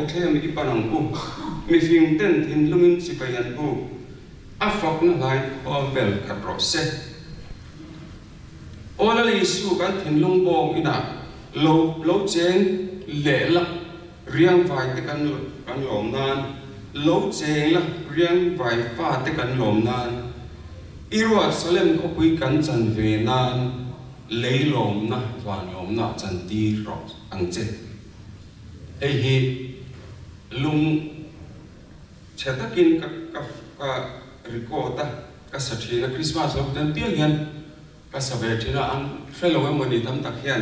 Bethlehem i pan ang u. Mifing ten thinlungin chibai an buk. A fakna hlai khua vel khat rawh se. Aw Lal Isu kan thinlung bawng inah lo lo cheng leh la riang vai te kan kan lawm nan, lo cheng la riang vai fa te kan lawm nan, i ruat Salem khawpui kan chan ve nan lei lawmna van lawmna chan tir rawh ang che. Hei hi lung chhe takin ka ka ka record a, ka sa thin a, Christmas lo ten piang hian ka sa ve thin a, an hre lo emaw ni tam tak hian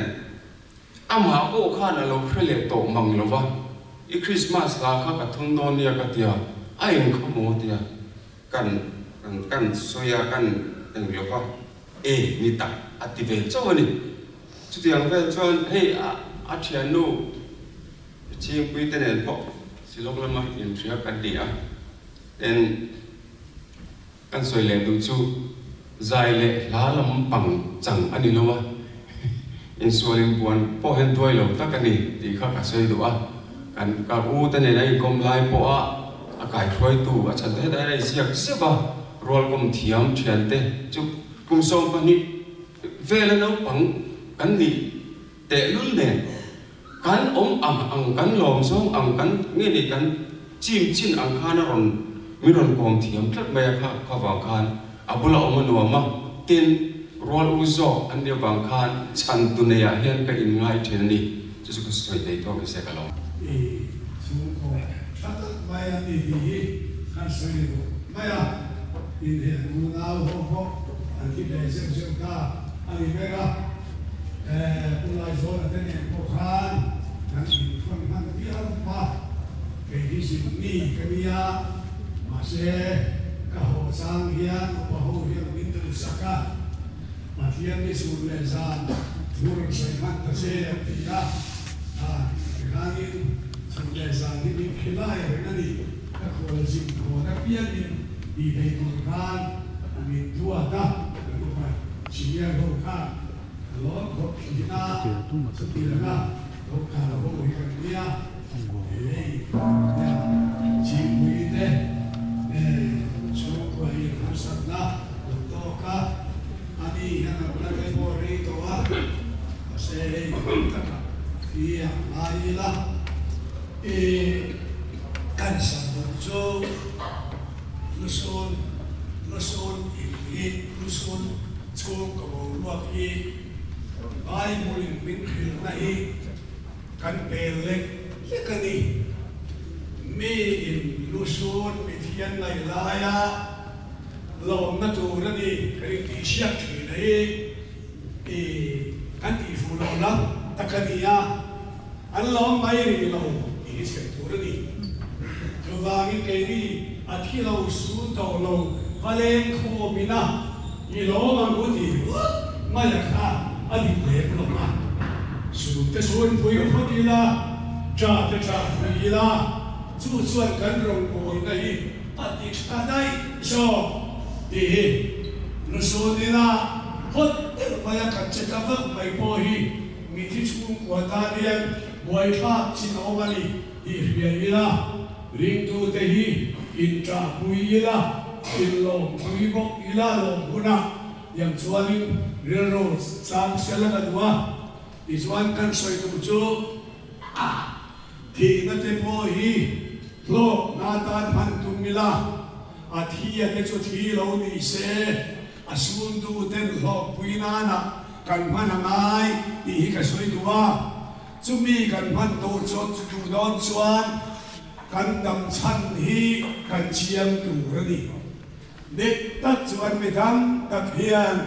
amah pawh khan a lo hre leh tawh mang lo va, i Christmas hla kha ka thun dawn nia ka tia, a eng kha maw tia kan kan kan sawi a, kan eng lo va, e ni tak a ti ve chauh a ni. Chutiang vel chuan hei a a thiannu Chhingpui te nen pawh Shillong lama inhria kan ni a, tin kan sawi leh duh chu zai leh hla lam pang chang a ni lo a, insual inbuan pawh hian duai lo tak a ni tih kha ka sawi duh a, kan ka u te nen a inkawm lai pawha a kaihruaitu a chhan te hetah hian a inziak zeuh a, rualkawm thiam thiante chu kum 12 vela naupang kan nih Tehlul nen kan awm ang ang kan lawm zawng ang kan nge ni kan chim chin ang khan a rawn min rawn kawm thiam tlat mai a kha kha vang khan a bula awm a nuam a, tin rual u zawk an nih avang khan chhan tu neiah hian ka in ngai thin a ni, chu chu ka sawi thei tawk nise ka lawm. I chhungkaw tha tak mai an ni tih hi kan sawi leh duh mai a, inheh nunau ho pawh an thi ve zeuh zeuh ta a ni ber a. Pu Laizawn-a te nen pawh khan kan inthrawn hman viau a, kei hi zirni ka nia, mahse ka haw chang hian upa ho hian min duhsak a, Pathian ni chhun leh zan thu rawn sawi hman ta che an ti a, kha tikhanin chhun leh zan hi min khilai reng a ni, ka khual zin hawn apiangin tih thei tur khan min duat a, kan upa Senior ho khan ka lawm khawp thin a, chutianga dawhkan ho hi kan nia, hei nia Chhingpui te chhungkua hi an harsatna lo tawk a, ani hian a la rei pawh rei tawh a, mahse hei hmun takah hi a ngai ila, i cancer duh chu lusun lusun in hi lusun Chhungkaw boruak hi Bible in min hrilhna hi kan pel lek lek a ni. Mi in lusun mithian ngaih laia lawmna tur a ni kan intihsiak thin a hi i kan tihfuh loh lam tak a ni a, an lawm mai rih lo tih hi chhiat tur a ni. Chuvangin keini a thi lo sun tawh lo va leng khawm ina i lawm ang u tih ringawt mai a kha a dik lem lo a. Sun te sun pui phawt ila, tha te tha pui ila, chu chuan kan rawngbawlna hi a ti tha daih zawk tih hi lusun ina hawt deuh maia kan che ta vak mai pawh hi mithi chhungkua tan hian buaithlak chin a awm a ni. I hria ila, ringtute hi inṭahpui ila, inlawmpui bawk ila lawm hunah tiang chuanin rilru chang sel a ka duh a, tichuan kan sawi duh chu a thihna te pawh hi hlawkna atan hman tum ila, a thi a te chu thi lo ni se, a suntu ten hlawkpui nana kan hman a ngai tih hi ka sawi duh a. Chumi kan hman tur chu duh dawn chuan kan dam chhan hi kan chiang tur a ni. Dik tak chuan mi tam tak hian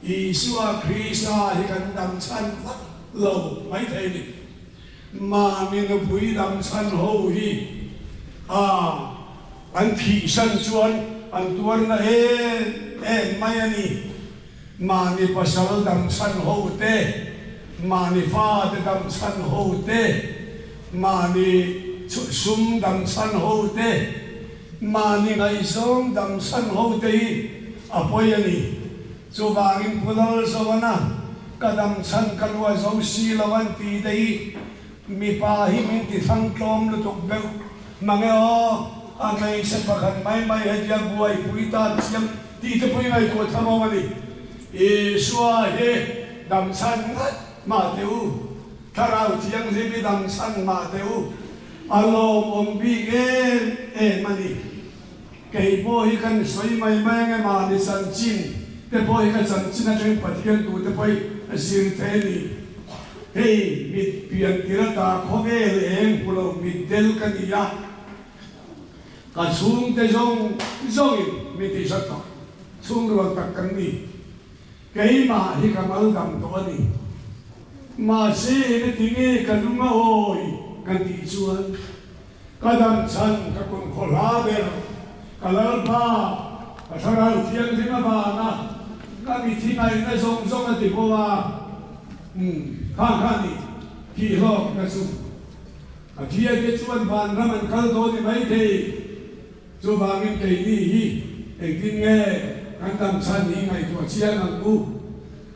Isua Krista hi kan dam chhan vak lo mai thei ni. Mahni nupui dam chhan ho hi a an thihsan chuan an tuarna em em mai a ni. Mahni pasal dam chhan ho te, mahni fate dam chhan ho te, mahni sum dam chhan ho te, mahni ngaihzawng dam chhan ho te hi a pawi a ni. Chuvangin Pu Lalzovana ka dam chhan ka luah zo si lo an ti te hi. Mipa hi min ti thlang tlawm lutuk deuh mang e aw, a hmeichhe pakhat mai mai hetia buaipui tan chiam tih te pawh i ngaihtuah tham awm a ni. Isua hi damchhan ngat mah teh u, Thlarau Thianghlim hi damchhan mah teh u, a lawmawm bik em em a ni. Kei pawh hi kan sawi mai mai ange mahni chanchin te pawh hi ka chanchin atangin Pathian tu te pawh hi a zir thei a ni. Hei mit pian tir ata khawvel eng hmu lo mit del ka ni a, ka chhungte zawng zawngin mi tih hrat tawh chhungrual tak kan ni. Keimah hi ka mal dam tawh a ni. Mahse engati nge ka lung a awi kan tih chuan Ka dam chhan ka kum khaw hla ber, ka Lalpa, ka Thlarau Thianghlim avanga ka mithi ngaihna zawng zawng a ti bo a, umm, khang kha ni, thih hlawk na chu. Ka thiate chuan vanram an kal dawn i maithei, chuvangin keini hi engtin nge kan dam chhan hi ngaihtuah chiang ang u.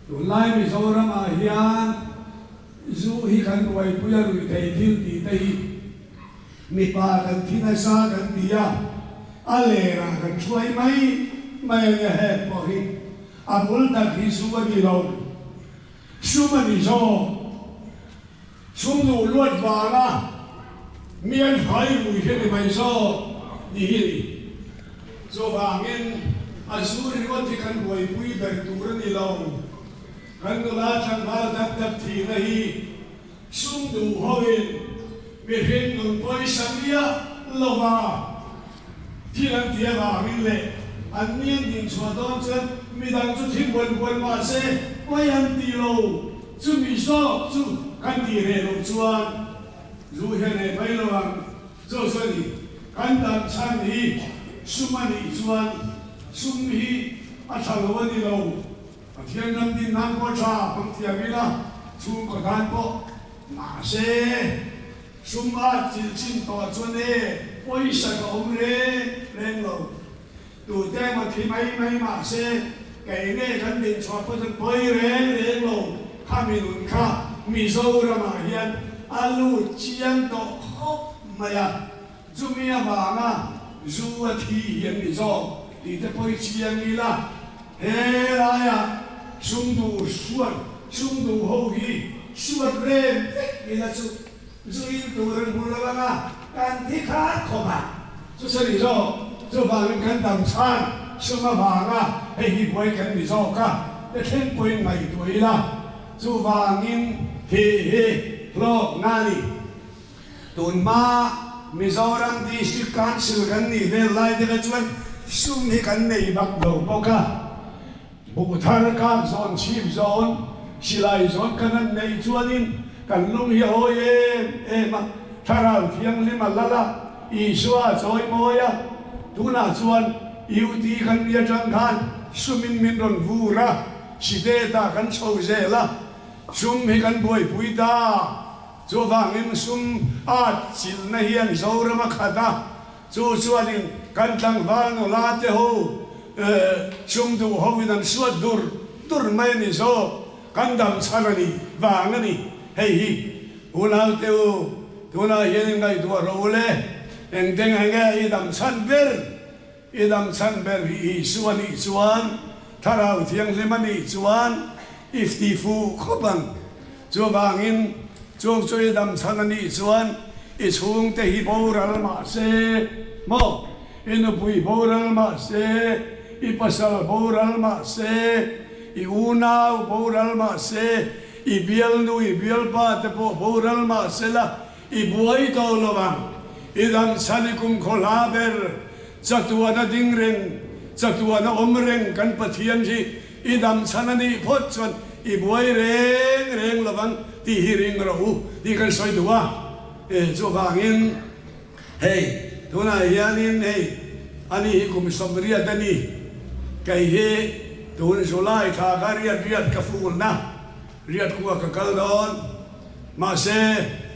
Tunlai Mizoramah hian Zu hi kan buaipui a ruih thei thil tih te hi mipa kan thi nasa kan ti a, a lerah kan hruai mai mai a nia heng pawh hi a bul tak hi zu a ni lo, sum a ni zawk, sum duh luat vanga mi an hruai rui hi a ni mai zawk ni hi a ni. Chuvangin a zu ringawt hi kan buaipui ber tur a ni lo. Kan nula tlangval tak tak thihna hi sum duh hoin mihring nun pawisa miah lova thil an ti avangin leh an ni an dinchhuah dawn chuan midang chu thi buan buan mah se pawi an ti lo, chumi zawk chu kan tih reh loh chuan zu hian reh mai lo ang. Chu chu a ni, kan dan chhan hi sum a nih chuan sum hi a tha lo a ni lo. Pathian ram din nan pawh tha hmang thiam ila, chhungkaw tan pawh mahse sum a chilh chin tawh chuan e pawisa ka awm reng reng lo. Tute emaw thi mai mai mahse kei nge kan din chhuah pawh chuan pawi reng reng lo. Khami nun kha Mizoramah hian a lut chiang tawh khawp mai a, chumi avanga zu a thi hi an ni zawk tih te pawi chiang ila. He laiah sum duh suat, sum duh ho hi suat rem vek ila chu zu in tur an hmu lo ang a, kan thi khat khawp a. Chu sawi zawk, chuvangin kan dam chhan sum avanga hei hi buai kan ni zawk a, te thleng pawhin ngaihtuah ila, chuvangin hi hi hlawkna a ni. Tun hma Mizoram District Council kan nih vel lai te kha chuan sum hi kan nei vak lo bawk a, buh thar kak zawn, chhip zawn, silai zawn kan han neih chuanin kan lung hi a hawi em em a, Thlarau Thianghlim a lal a, Isua a chawi mawi a, tunah chuan UT kan ni atang khan sumin min rawn vur a, state-ah kan chho zel a, sum hi kan buaipui ta. Chuvangin sum at chilhna hian Zoram a khat a, chu chuanin kan tlangval nula te ho sum duh hoin an suat dur dur mai a ni zawk, kan dam chhan a ni vang a ni. Hei hi unau te u, tunah hian in ngaihtuah rawh u le, engteng enge i dam chhan ber? I dam chhan ber hi Isua nih chuan, Thlarau Thianghlim a nih chuan i ti fuh khawp ang. Chuvangin, chung chu i dam chhan a nih chuan i chhungte hi boral mah se maw, i nupui boral mah se, i pasal boral mah se, i unau boral mah se, i bialnu, i bialpa te pawh boral mah se la, I buai tawh lo ang, i dam chhan i kum khaw hla ber, chatuan a ding reng, chatuan a awm reng kan Pathian hi i dam chhan a nih phawt chuan i buai reng reng lo ang tih hi ring rawh u tih kan sawi duh a. E chuvangin hei tunah hianin hei ani hi kum 80 a ni, kei hi tun July thla kha riat riat ka fulna riat khua ka kal dawn. Mahse,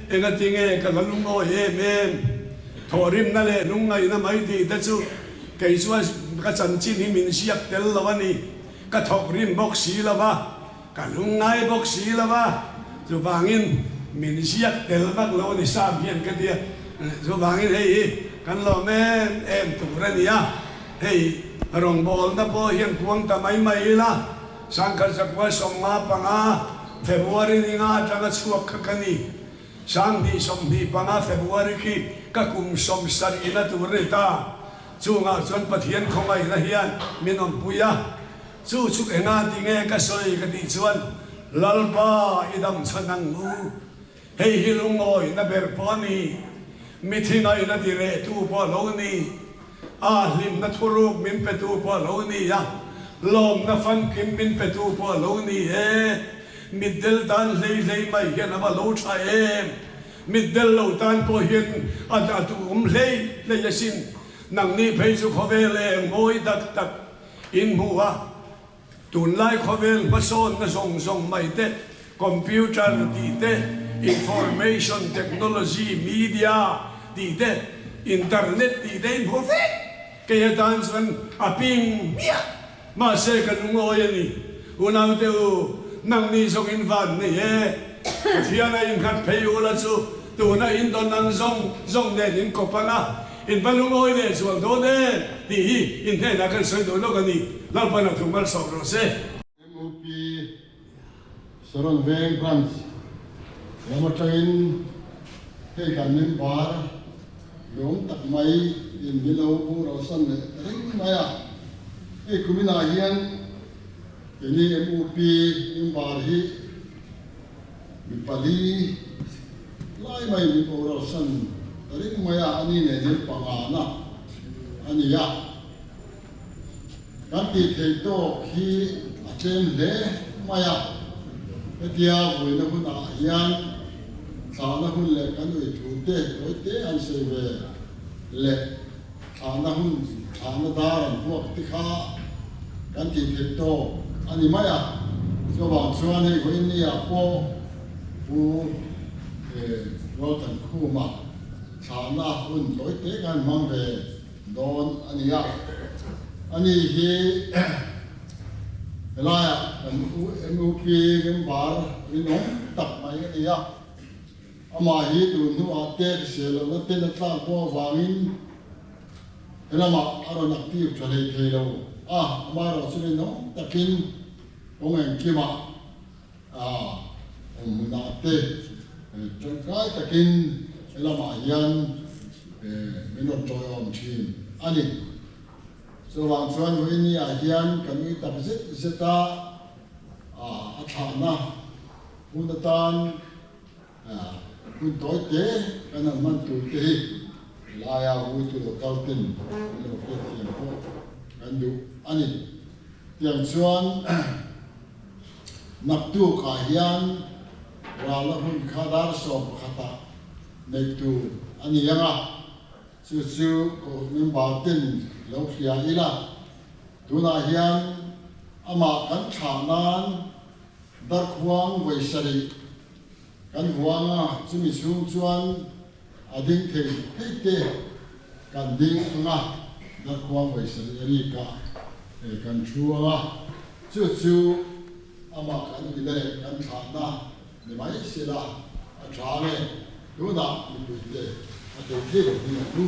engati nge ka la lungawi em em? Thawhrimna leh lungngaihna mai tih te chu kei chuan ka chanchin hi min ziak tel lo a ni. Ka thawkrim bawk si lo va, ka lungngai bawk si lo va, chuvangin min ziak tel vak lo a ni Sam hian ka tia. Chuvangin hei hi kan lawm em em tur a ni a, hei rawngbawlna pawh hian kuang ta mai mai ila, Sangkhat zakua 55 February ni nga atanga chhuak kha ka ni. 2025 February khi ka kum 70na tur a ni ta. Chungah chuan Pathian khawngaihna hian min awmpui a, chu chu enga ti nge ka sawi ka tih chuan, Lalpa i dam chhan ang u. Hei hi lungawihna ber pawh a ni, mithi ngaihna ti rehtu pawh a lo ni, a hlimna thuruk min petu pawh a lo ni a, lawmna famkim min petu pawh a lo ni e. Mitdel tan hlei hlei mai hian a va lo tha em! Mitdel lo tan pawh hian a a duhawm hlei hlei asin. Nangni phei chu khawvel eng mawi tak tak in hmu a, tunlai khawvel hmasawnna zawng zawng mai te, computer tih te, information technology, media tih te, internet tih te in hmu vek. Kei atan chuan a ping hmiah. Mahse ka lungawi a ni. Unaute u, nangni zawng in van nei e. Pathian a innghat phei u la chu tuna in dawn ang zawng zawng nen in kawp ang a, in va lungawi leh zual dawn em tih hi in hnenah kan sawi duh lawk a ni. Lalpan a thu malsawm rawh se. MOP Saron Veng Branch lam atangin hei kan member lawm tak mai in min lo boral san leh ta reng mai a. Hei kuminah hian keini MOP member hi mi pali lai mai min boral san ta reng mai a, ani nen hian pangana a ni a. Kan tih theih tawk hi a tlem hle mai a, hetia vuina hunah hian thlahna hun leh kan ui thu te tawi te an sawi ve leh thlahna hun thlahna dar an vuak te kha kan tih theih tawk a ni mai a. Chuvang chuan hei vawiin ni ah pawh Pu Rualthankhuma thlahna hun tawi te kan hmang ve dawn a ni a. Ani hi helaiah kan MUP member rinawm tak mai a ni a. Amah hi tun hnuah te hrisel lohna ten a tlak pawh avangin helamah a rawn active tha hlei thei lo a. Amaherawhchu rinawm takin kawng engkimah a awm hmunah te tangkai takin helamah hian min rawn tawiawm thin a ni. Chuvang chuan vawiin ah hian kan ui tak zet zet a, a thlahna hun atan hun tawi te kan han hman tur te hi helaia vuitu local ten an lo hriatthiam pawh kan duh a ni. Tiang chuan naktuk ah hian ralna hun kha dar 11 ah neih tur a ni ang a, chu chu Kohhran member ten lo hria ila, tunah hian amah kan thlah nan darkhuang vawi sarih kan huang a, chumi chhung chuan a ding thei thei te kan ding ang a, darkhuang vawi sarih a rik a kan thu ang a, chu chu amah kan uina leh kan thlahna ni mai sela a tha nge tunah mipuite a thei thei lo hi a thu.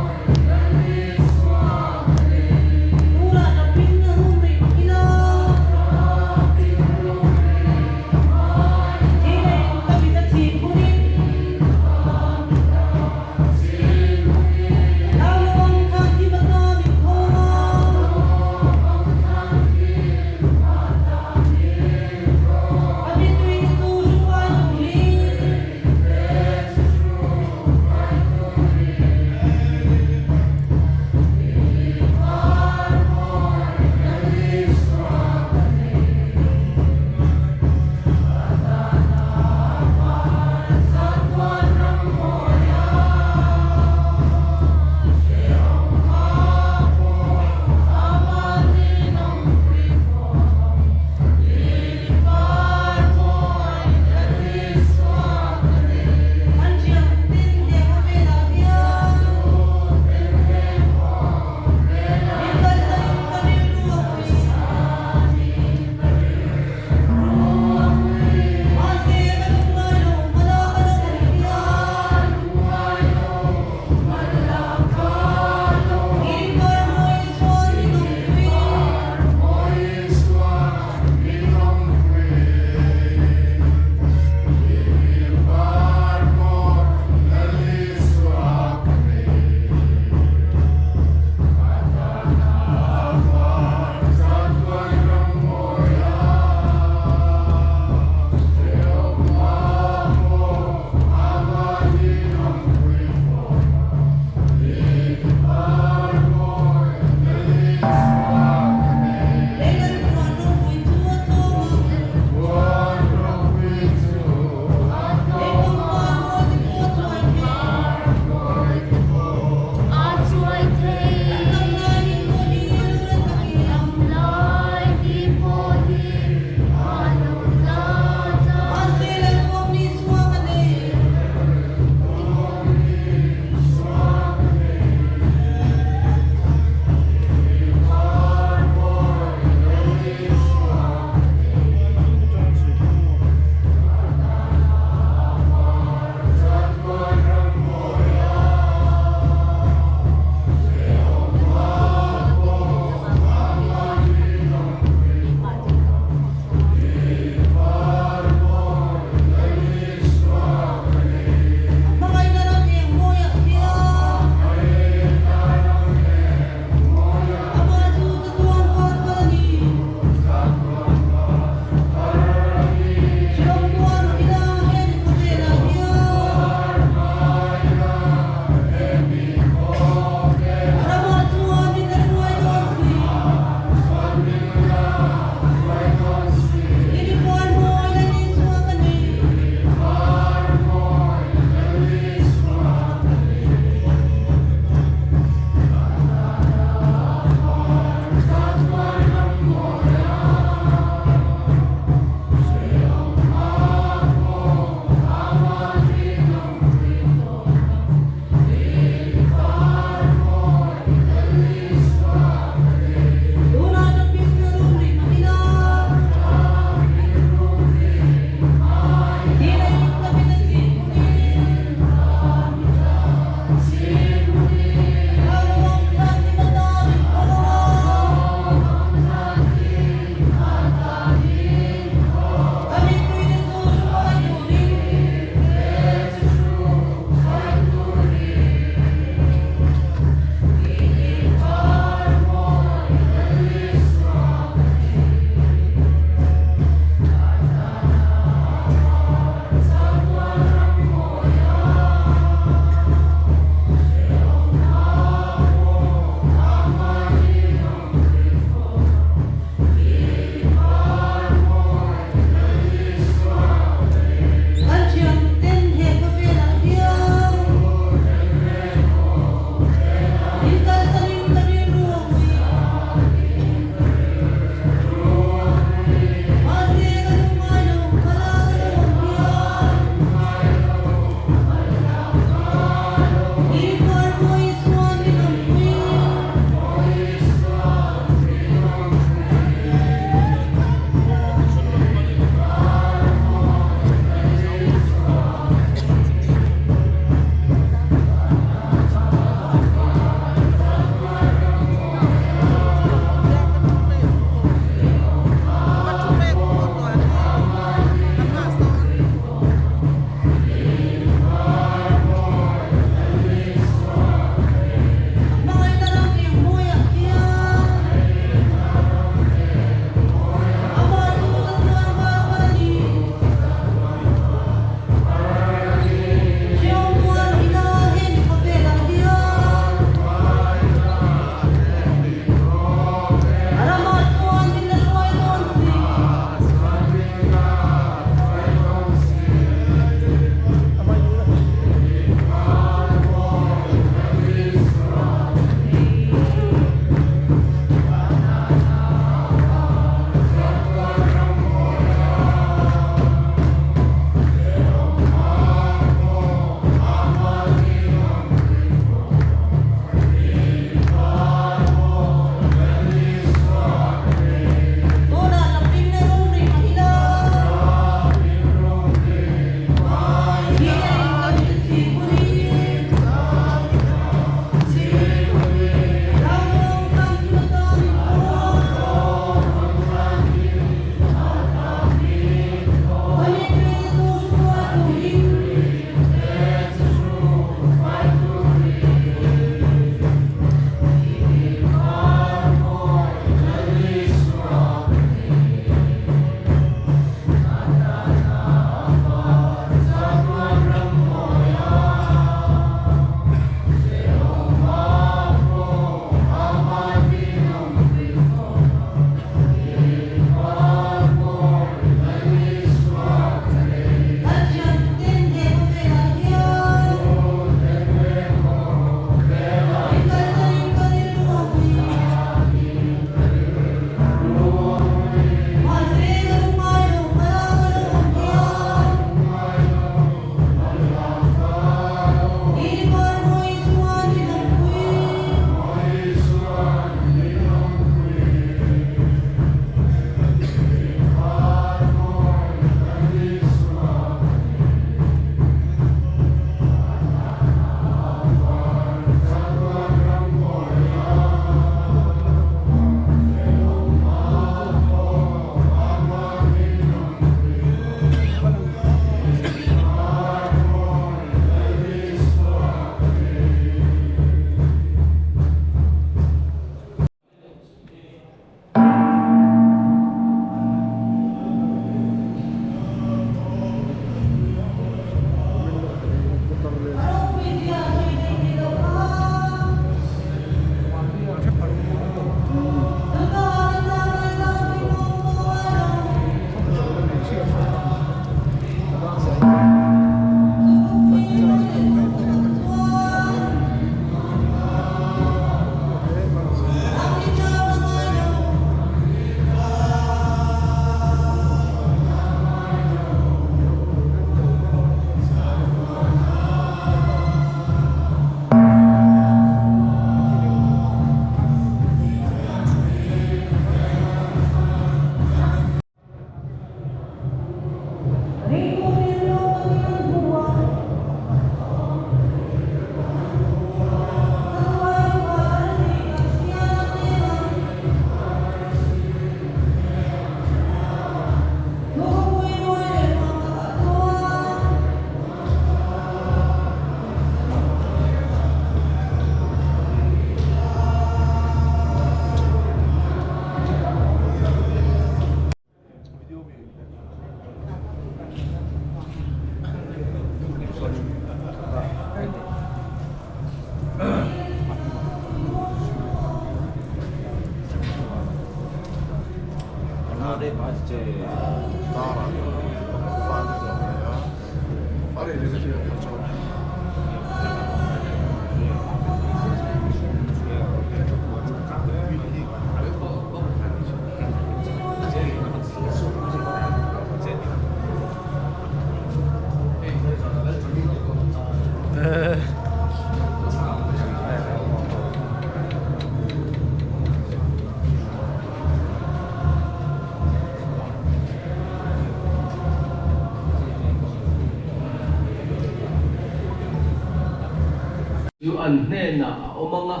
Chu an hnenah a awm ang a,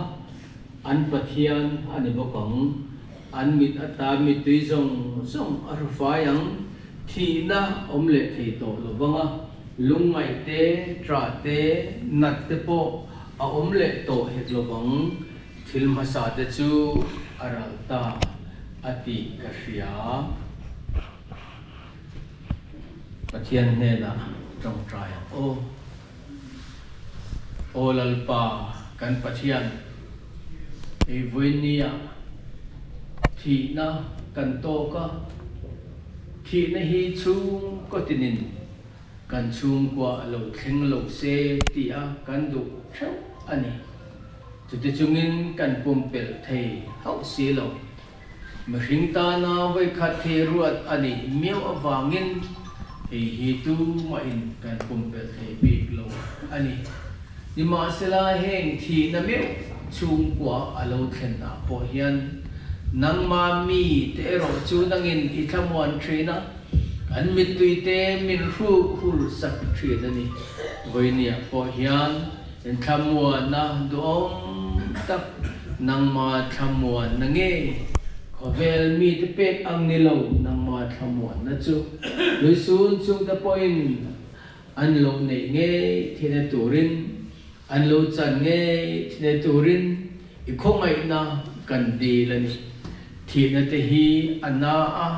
an Pathian a ni bawk ang. an mit ata mittui zawng zawng a hru fai ang. Thihna awm leh thei tawh lo vang a, lungngaih te, ṭah te, nat te pawh a awm leh tawh hek lo vang. Thil hmasa te chu a ral ta a tih ka hria. Pathian hnenah ṭawngṭai ang aw. Aw Lalpa kan Pathian, hei vawinia thihna kan tawk a, thihna hi chhungkaw tinin kan chhungkua lo thleng lo se tia kan duh theuh a ni. Chuti chungin kan pumpelh thei hauh si lo. Mihring tana vawikhat hi ruat a nih miau avangin hei hi tumahin kan pumpelh thei bik lo a ni. Nimahsela heng thihna meuh chhungkua a lo thlenah pawh hian nangmah mi te erawh chu nangin i thlamuan thin a, kan mittui te min hruk hul sak thin a ni. Vawinia pawh hian Thlamuanna duhawm tak nangma thlamuanna nge? Khawvel mite pek ang ni lo nangma thlamuanna chu Luisun chungte pawhin an lo neih ngei thina turin, an lo chan ngei thina turin i khawngaihna kan dil a ni. Thihna te hi a na a,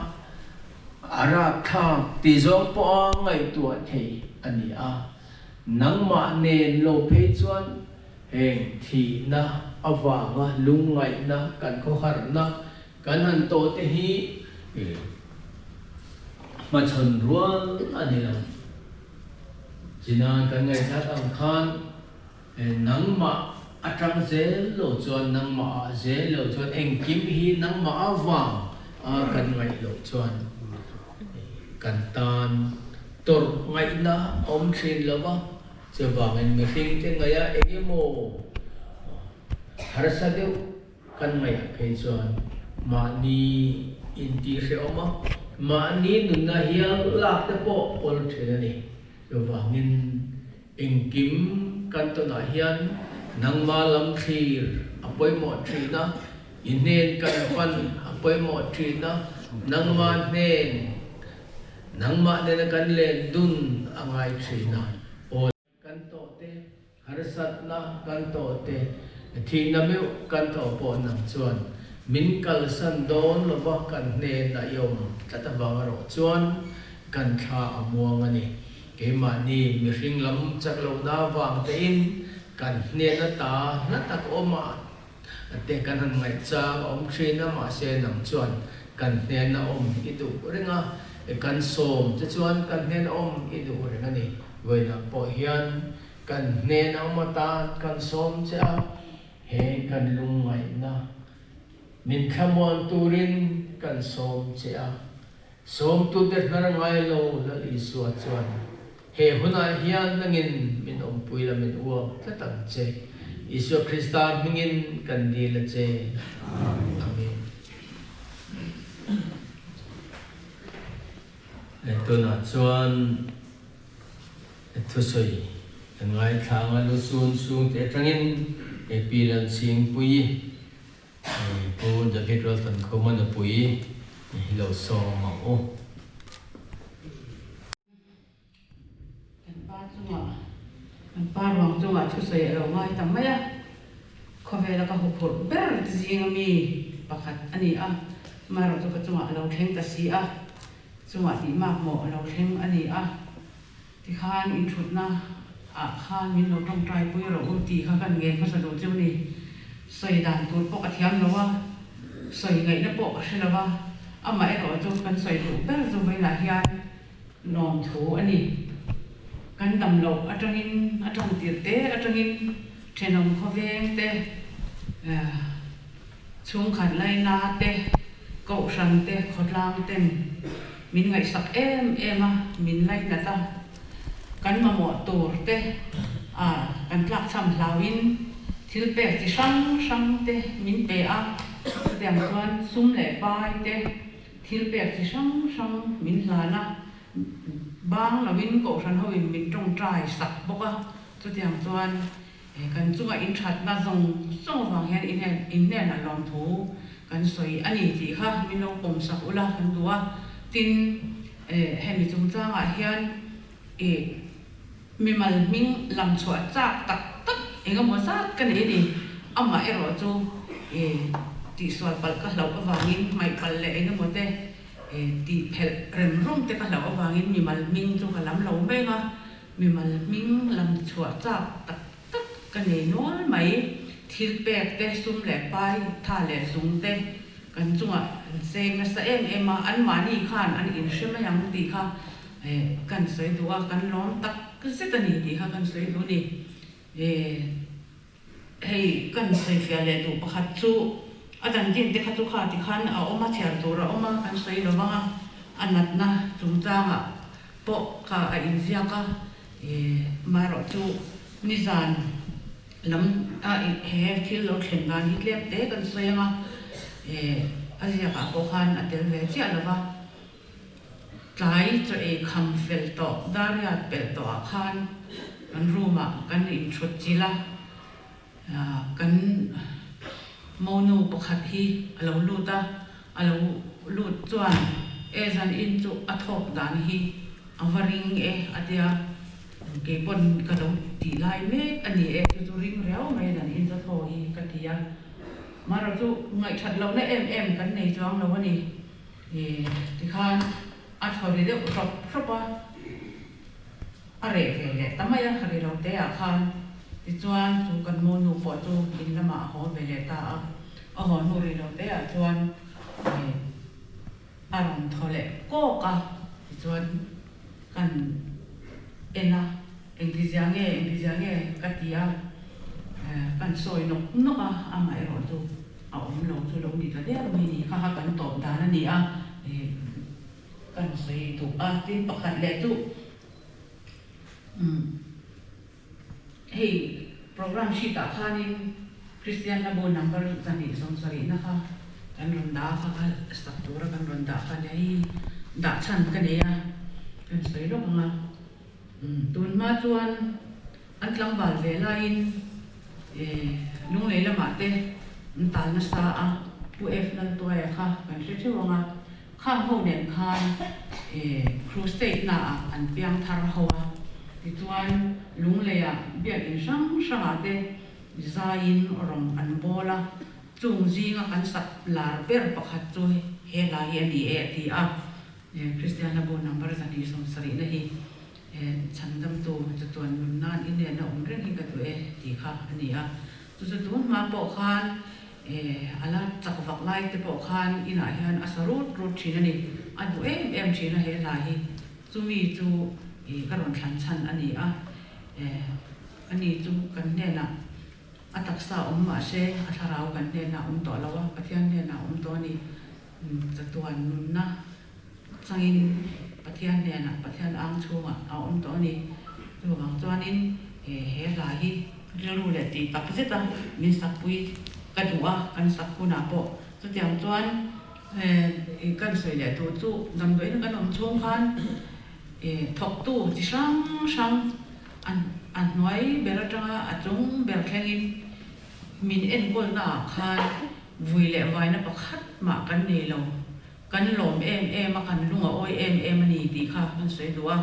a rapthlak ti zawng pawha ngaihtuah thei a ni a. Nangmah nen lo phei chuan heng thihna avanga lungngaihna kan khawharna kan han tawh te hi hmachhawn rual a ni lo. China kan ngaihthlak ang khan nangmah atang zel lo chuan nangmah ah zel lo chuan engkim hi nangmah avang a kan ngaih loh chuan kan tan Tawrh ngaihna a awm thin lo va, chuvangin mihringte ngaih a eng emaw harsa deuh kan ngaih phei chuan mahni intihhrehawm a, mahni nunna hial lak te pawh awl thin a ni. Chuvangin engkim kan tawnah hian nangma lam thlir a pawimawh thin a, i hnen kan pan a pawimawh thin a, nangma hnen Nangmah nena kan len dun a ngai thin a, aw. Kan tawh te, harsatna kan tawh te, thihna meuh kan tawh pawh nang chuan min kalsan dawn lova kan hnenah i awm tlat avang erawh chuan kan thla a muang a ni. Keimahni mihring lam chak lohna avang tein kan hnen ata hla tak awm a, Te kan han ngaihchang a awm thin a, mahse nang chuan kan hnena awm i duh reng a, kan sawm te chuan kan hnena awm i duh reng a ni. Vawiinah pawh hian kan hnena awm atan kan sawm che a, he kan lungngaihna min thlamuan turin kan sawm che a. Sawmtute hnar ngai lo Lal Isua chuan, He hunah hian nangin min awmpui la min uap tlat ang che. Isua Krista hmingin kan dil a che. Amen. Tunah chuan thusawi kan ngaithla ang a, Lusun chhungte atangin Pi Lalchhingpuii Pu David Ralthankhuma nupui hi lo sawm ang u. Kan pa chungah, kan pa ruang chungah thusawi a lo ngai ta mai a, khawvela ka huphurh ber zinga mi pakhat a ni a, amaherawhchu ka chungah a lo thleng ta si a, chungah tih mak mawh a lo thleng a ni a, tikhan inthutna ah khan min lo tawngtai pui rawh u tih kha kan ngen hmasa duh chu ni, sawi dan tur pawh ka thiam lo a, sawi ngaihna pawh ka hre lo a, amaherawhchu kan sawi duh ber chu vawiinah hian Lawmthu a ni. Kan dam loh atangin, a tawng tirh te atangin thenawm khawveng te, chhungkhat laina te, kohhran te, khawtlang ten min ngaihsak em em a, min lainat a. Kan mamawh tur te a kan tlakchham hlauhin thil pek chi hrang hrang te min pe a, chutiang chuan sum leh pai te, Thil pek chi hrang hrang min hlan a, bang loin kohhran hoin min tawngtai sak bawk a, chutiang chuan kan chunga inthatna zawng zawng avang hian inhnenah lawmthu Kan sawi a ni tih kha min lo pawm sak ula kan duh a, tin hemi chungchangah hian ih mimal hming lam chhuah chak tak tak eng emaw zat ka nei a ni. Amah erawh chu ih tihsual palh ka hlauh avangin hmaih palh leh eng emaw te ih tih phelh rem rum te ka hlauh avangin mimal hming chu ka lam lo mek a, mimal hming lam chhuah chak tak tak ka nei nual mai. Thil pek te, sum leh pai, tha leh zung te kan chungah an cheng nasa em em a, anmahni khan an inhre mai ang tih kha kan sawi duh a, kan lawm tak zet a ni tih kha kan sawi duh a ni. Hei kan sawifiah leh duh pakhat chu a chanchin te kha chu kha tikhan a awm a, chhiar tur a awm a, kan sawi lo vang a, a natna chungchangah pawh kha a inziak a. Marawh chu nizan lam a he thil lo thlen dan hi tlem te kan sawi ang a, a ziakah pawh khan a tel ve chiah lo va, tlai chaw ei kham fel tawh dariat pelh tawhah khan kan room ah kan inthut chilh a, kan monu pakhat hi a lo lut a, a lo lut chuan e zan in chu a thawk dan hi a va ring e a tia, kei pawn ka lo tih lai mek a ni e chu chu ring riau mai zan in chu thaw hi ka ti a, marawh chu ngaihthat lohna em em kan nei chuang lo a ni, tikhan a thaw ri deuh rawp rawp a. A reh ve leh ta mai a, ri lo te ah khan. Tichuan chu kan monu pawh chu in lamah a haw ve leh ta a, a haw hnu ri lo te ah chuan a rawn thaw leh kawk a, tichuan kan en a, engtizia nge engtizia nge ka ti a, kan sawi nawk nawk a, amaherawh chu a awm lo chu lo ni ta der mai ni kha kha kan tawp dan a ni a. Kan sawi duh a, tin pakhat leh chu umm hei program sheet ah khanin Kristian Hlabu number 270 na kha kan rawn dah a, kha kha sak tura kan rawn dah kha nia hei dah chhan ka nei a, kan sawi lawk ang a, umm tun hma chuan an tlangval ve laiin Lunglei lamah te an tal nasa a, Pu F Laltuaia kha kan hre theuh ang a. Khang ho nen khan Crusade naah an piang thar ho a, tichuan Lungleiah biakinn hrang hrangah te zaiin rawng an bawl a, chung zinga kan sak lar ber pakhat chu he hla hi a ni e a ti a, Kristian Hlabu number 270 na hi chhandamtu chatuan nun nan i nena awm reng hi ka duh e tih kha a ni a, chu chu tun hma pawh khan A la chak vak lai te pawh khan inah hian a sa rut rut thin a ni. A duh em em thin a he hla hi. Chumi chu ka rawn thlan chhan a ni a. Ani chu kan hnenah a taksa awm mah se a thlarau kan hnenah awm tawh lo a, Pathian hnenah awm tawh a ni. Chatuan nunna changin Pathian hnenah, Pathian ang chhungah a awm tawh a ni. Chuvang chuanin he hla hi rilru leh tih tak zeta min sakpui ka duh a, kan sak hunah pawh chutiang chuan kan sawi leh tur chu damdawiin kan awm chhung khan thawktu chi hrang hrang a hnuai ber atanga a chung ber thlengin min enkawlnaah khan vui leh vaina pakhat mah kan nei lo. Kan lawm em em a, kan lung a awi em em a ni tih kha kan sawi duh a.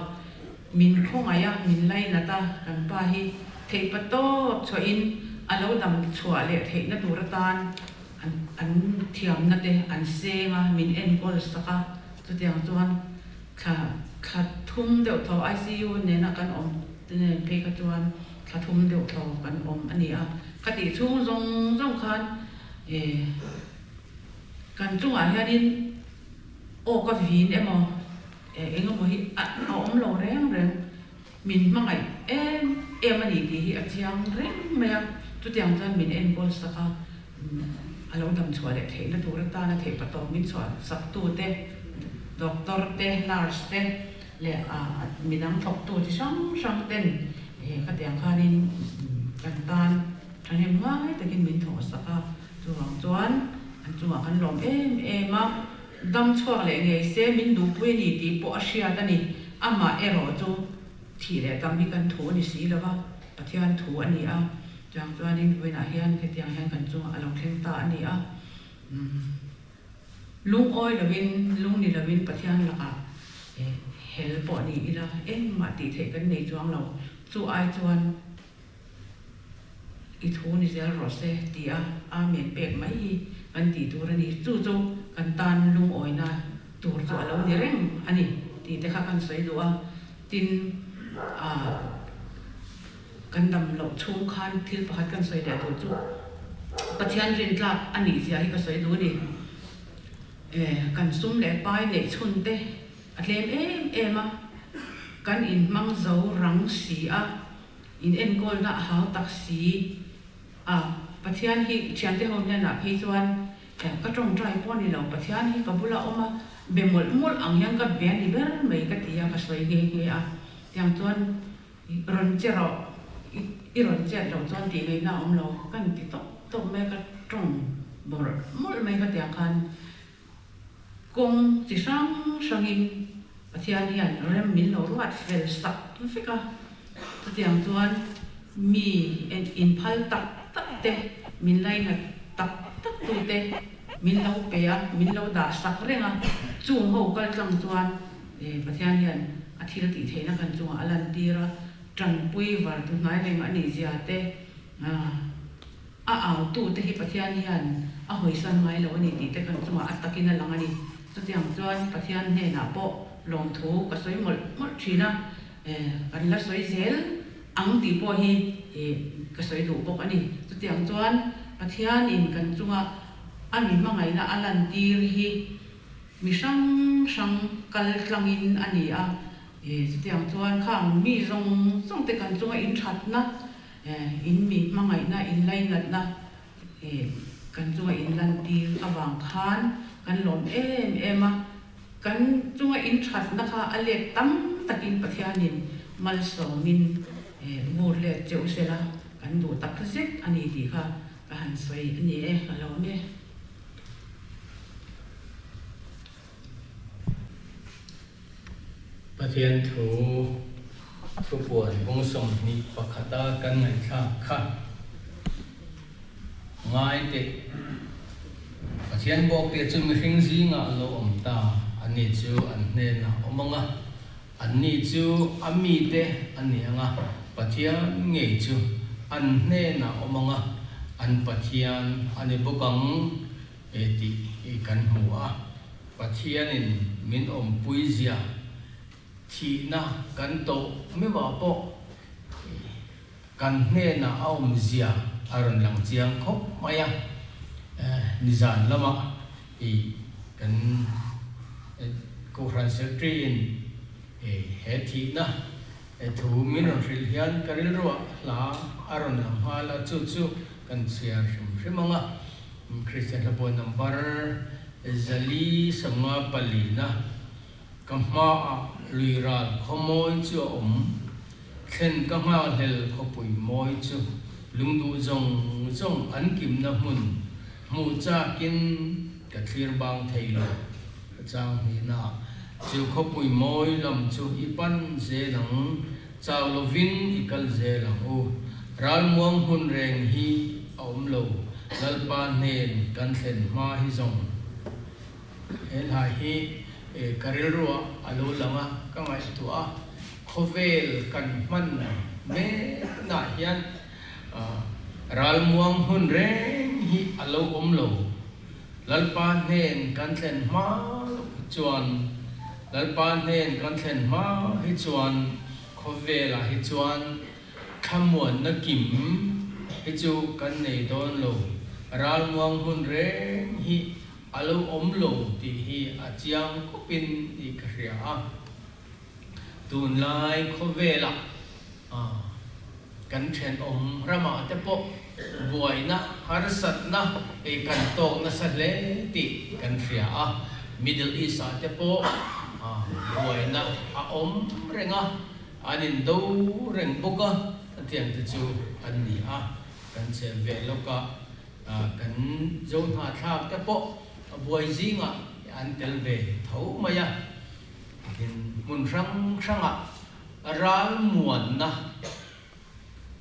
Min khawngaih a, min lainat a, kan pa hi theih pa tawp chhuahin a lo dam chhuah leh theihna tur atan an an thiamna te an seng a, min enkawl sak a. Chutiang chuan thla thla thum deuh tho ICU nena kan awm te nen phei kha chuan thla thum deuh tho kan awm a ni a. Khatih chhung zawng zawng khan eh. Kan chungah hianin aw ka vin emaw eng emaw hi a awm lo reng reng, min hmangaih em em a ni tih hi a chiang reng mai a, chutiang chuan min enkawl sak a, a lo dam chhuah leh theihna tur atana theih patawp min chhuah sak tu te, doctor te, nurse te leh midang thawktu chi hrang hrang ten khatiang khanin kan tan thahnem ngai takin min thawh sak a. Chuvang chuan an chungah kan lawm em em a, dam chhuak leh ngei se min duhpui a ni tih pawh a hriat a ni. Amah erawh chu thih leh tam hi kan thu a ni si lo va, Pathian thu a ni a. Chuvang chuanin vawiinah hian hetiang hian kan chungah a lo thleng ta a ni a. Lungawi lovin, lung ni lovin Pathian lakah hel pawh ni ila engmah tih theih kan nei chuang lo. Chu ai chuan i thu ni zel rawh se tia Amen pek mai hi kan tih tur a ni. Chu chu kan tan lungawina tur chu a lo ni reng a ni tih te kha kan sawi duh a. Tin, ah. Kan dam loh chhung khan thil pakhat kan sawi leh tur chu Pathian rintlak a nih zia hi ka sawi duh a ni. E, kan sum leh pai neih chhun te a tlem em em a, kan inhmang zo rang si a, in enkawlna a hau tak si a, Pathian hi thiante ho hnenah phei chuan ka tawngtai pawh a ni lo, Pathian hi ka bula awm a, be mawlh mawlh ang hian ka be a ni ber mai ka ti a, ka sawi nghe nghe a, tiang chuan Rawn che rawh, i rawn chet loh chuan tih ngaihna a awm lo, kan ti tawp tawp mai a, ka tawng bawrh mawlh mai ka tiang khan kawng chi hrang hrangin Pathian hian rem min lo ruat fel sak vek a, chutiang chuan mi inphal tak tak te, min lainat tak tak tute min lo pe a, min lo dah sak reng a, chung ho kaltlang chuan Pathian hian a thil tih theihna kan chungah a lantir a, tanpui var tu hnai reng a nih zia te, a autu te hi Pathian hian a hawisan ngai lo a ni tih te kan chungah a takin a lang a ni. Chutiang chuan Pathian hnenah pawh lawmthu ka sawi mawlh mawlh thin a, kan la sawi zel ang tih pawh hi ka sawi duh bawk a ni. Chutiang chuan Pathianin kan chunga a mi hmangaihna a lantir hi Mi hrang hrang kal tlangin a ni a, chutiang chuan khang mi zawng zawng te kan chunga in thatna, in mi hmangaihna, in lainatna kan chunga in lantir avang khan kan lawm em em a, kan chunga in thatna kha a let tam takin Pathianin malsawmin vur let cheu sela kan duh tak zet a ni tih kha ka han sawi a ni e, ka lawm e. Pathian thu thupuan bung 21 a kan ngaihthlak kha ngai teh. Pathian bawkte chu mihring zingah a lo awm ta, ani chu an hnenah a awm ang a, anni chu a mite a ni ang a, Pathian ngei chu an hnenah a awm ang a, an Pathian a ni bawk ang. E tih hi kan hmu a, Pathianin min awmpui zia thihna kan tawh meuhah pawh kan hnenah a awm zia a rawn lang chiang khawp mai a. Nizan lamah i kan Kohhran Secretary in he thihna thu min rawn hrilh hian ka rilruah hla a rawn lang nghal a, chu chu kan chhiar hrim hrim ang a. Kristian hlabawi number 454 na ka hmaah lui ral khawmawi chu a awm, thlen ka nghakhlel khawpui mawi chu lungduh zawng zawng an kimna hmun hmuh chakin ka thlir bang thei lo ka chang hnihna chu khawpui mawi lam chu i pan zel ang chau lovin i kal zel ang u ralmuang hmun reng hi a awm lo Lalpa hnen kan thlen hma hi zawng he hla hi ka rilruah a lo lang a, ka ngaihtuah a, khawvel kan hman meknaah hian ralmuang hmun reng hi a lo awm lo. Lalpa hnen kan thlen hma loh hi chuan, Lalpa hnen kan thlen hma hi chuan khawvelah hi chuan Thlamuanna kim hi chu kan nei dawn lo, ralmuang hmun reng hi a lo awm lo tih hi a chiang khawpin i ka hria a. Tunlai khawvelah kan thenawm ramah te pawh buaina, harsatna ei kan tawk nasa hle tih kan hria a. Middle East-ah te pawh buaina a awm reng a. An indo reng bawk a, hetiang te chu an ni a, kan chhe ve lawk a, kan zo hnahthlak te pawh a buai zingah an tel ve tho mai a, tin hmun hrang hrangah ralmuanna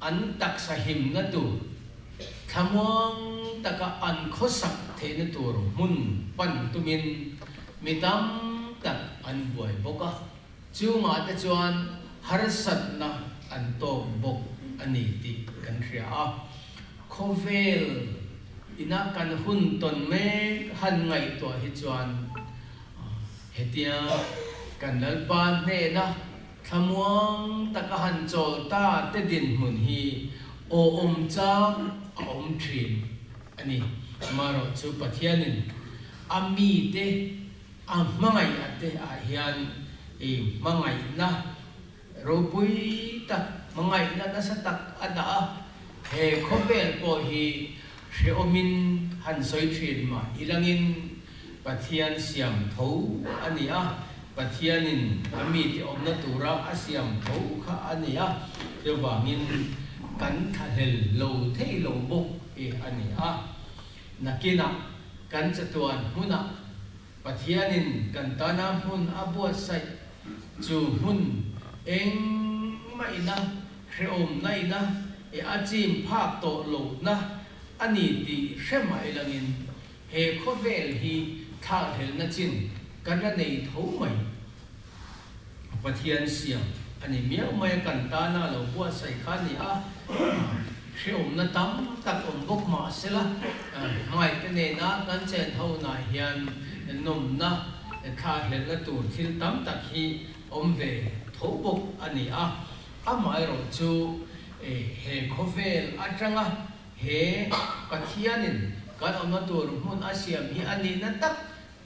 an taksa himna tur thlamuang taka an khawsak theihna tur hmun pan tumin mi tam tak an buai bawk a, chungah te chuan harsatna an tawk bawk a ni tih kan hria a. Khawvel ina kan hun tawn mek han ngaihtuah hi chuan hetia kan Lalpa hnena Thlamuang taka han chawl ta te dinhmun hi awhawm chang a awm thin a ni. Amaherawh chu Pathianin a mite a hmangaih a te ah hian i hmangaihna ropui tak, hmangaihna nasa tak a dah a. He khawvel pawh hi hrehawmin han sawi thin mah ilangin Pathian siam tho a ni a, Pathianin a mite awmna tura a siam tho kha a ni a, chuvangin kan thlahlel lo thei lo bawk hi a ni a. Nakinah kan chatuan hmunah Pathianin kan tana hmun a buatsaih chu hmun engmah ina hrehawmna ina e a chim phak tawh lohna a ni tih hre mah ilangin He khawvel hi thlakhlelna chin kan la nei tho mai. Pathian siam a ni miau mai a, kan tana lo buatsaih kha a ni a, hrehawmna tam tak awm bawk mah sela, hmangaihte nena kan chen honah hian nawmna, thlakhlelna tur thil tam tak hi awm ve tho bawk a ni a. Amaherawhchu he khawvel atanga He Pathianin kan awmna tur hmun a siam hi a nihna tak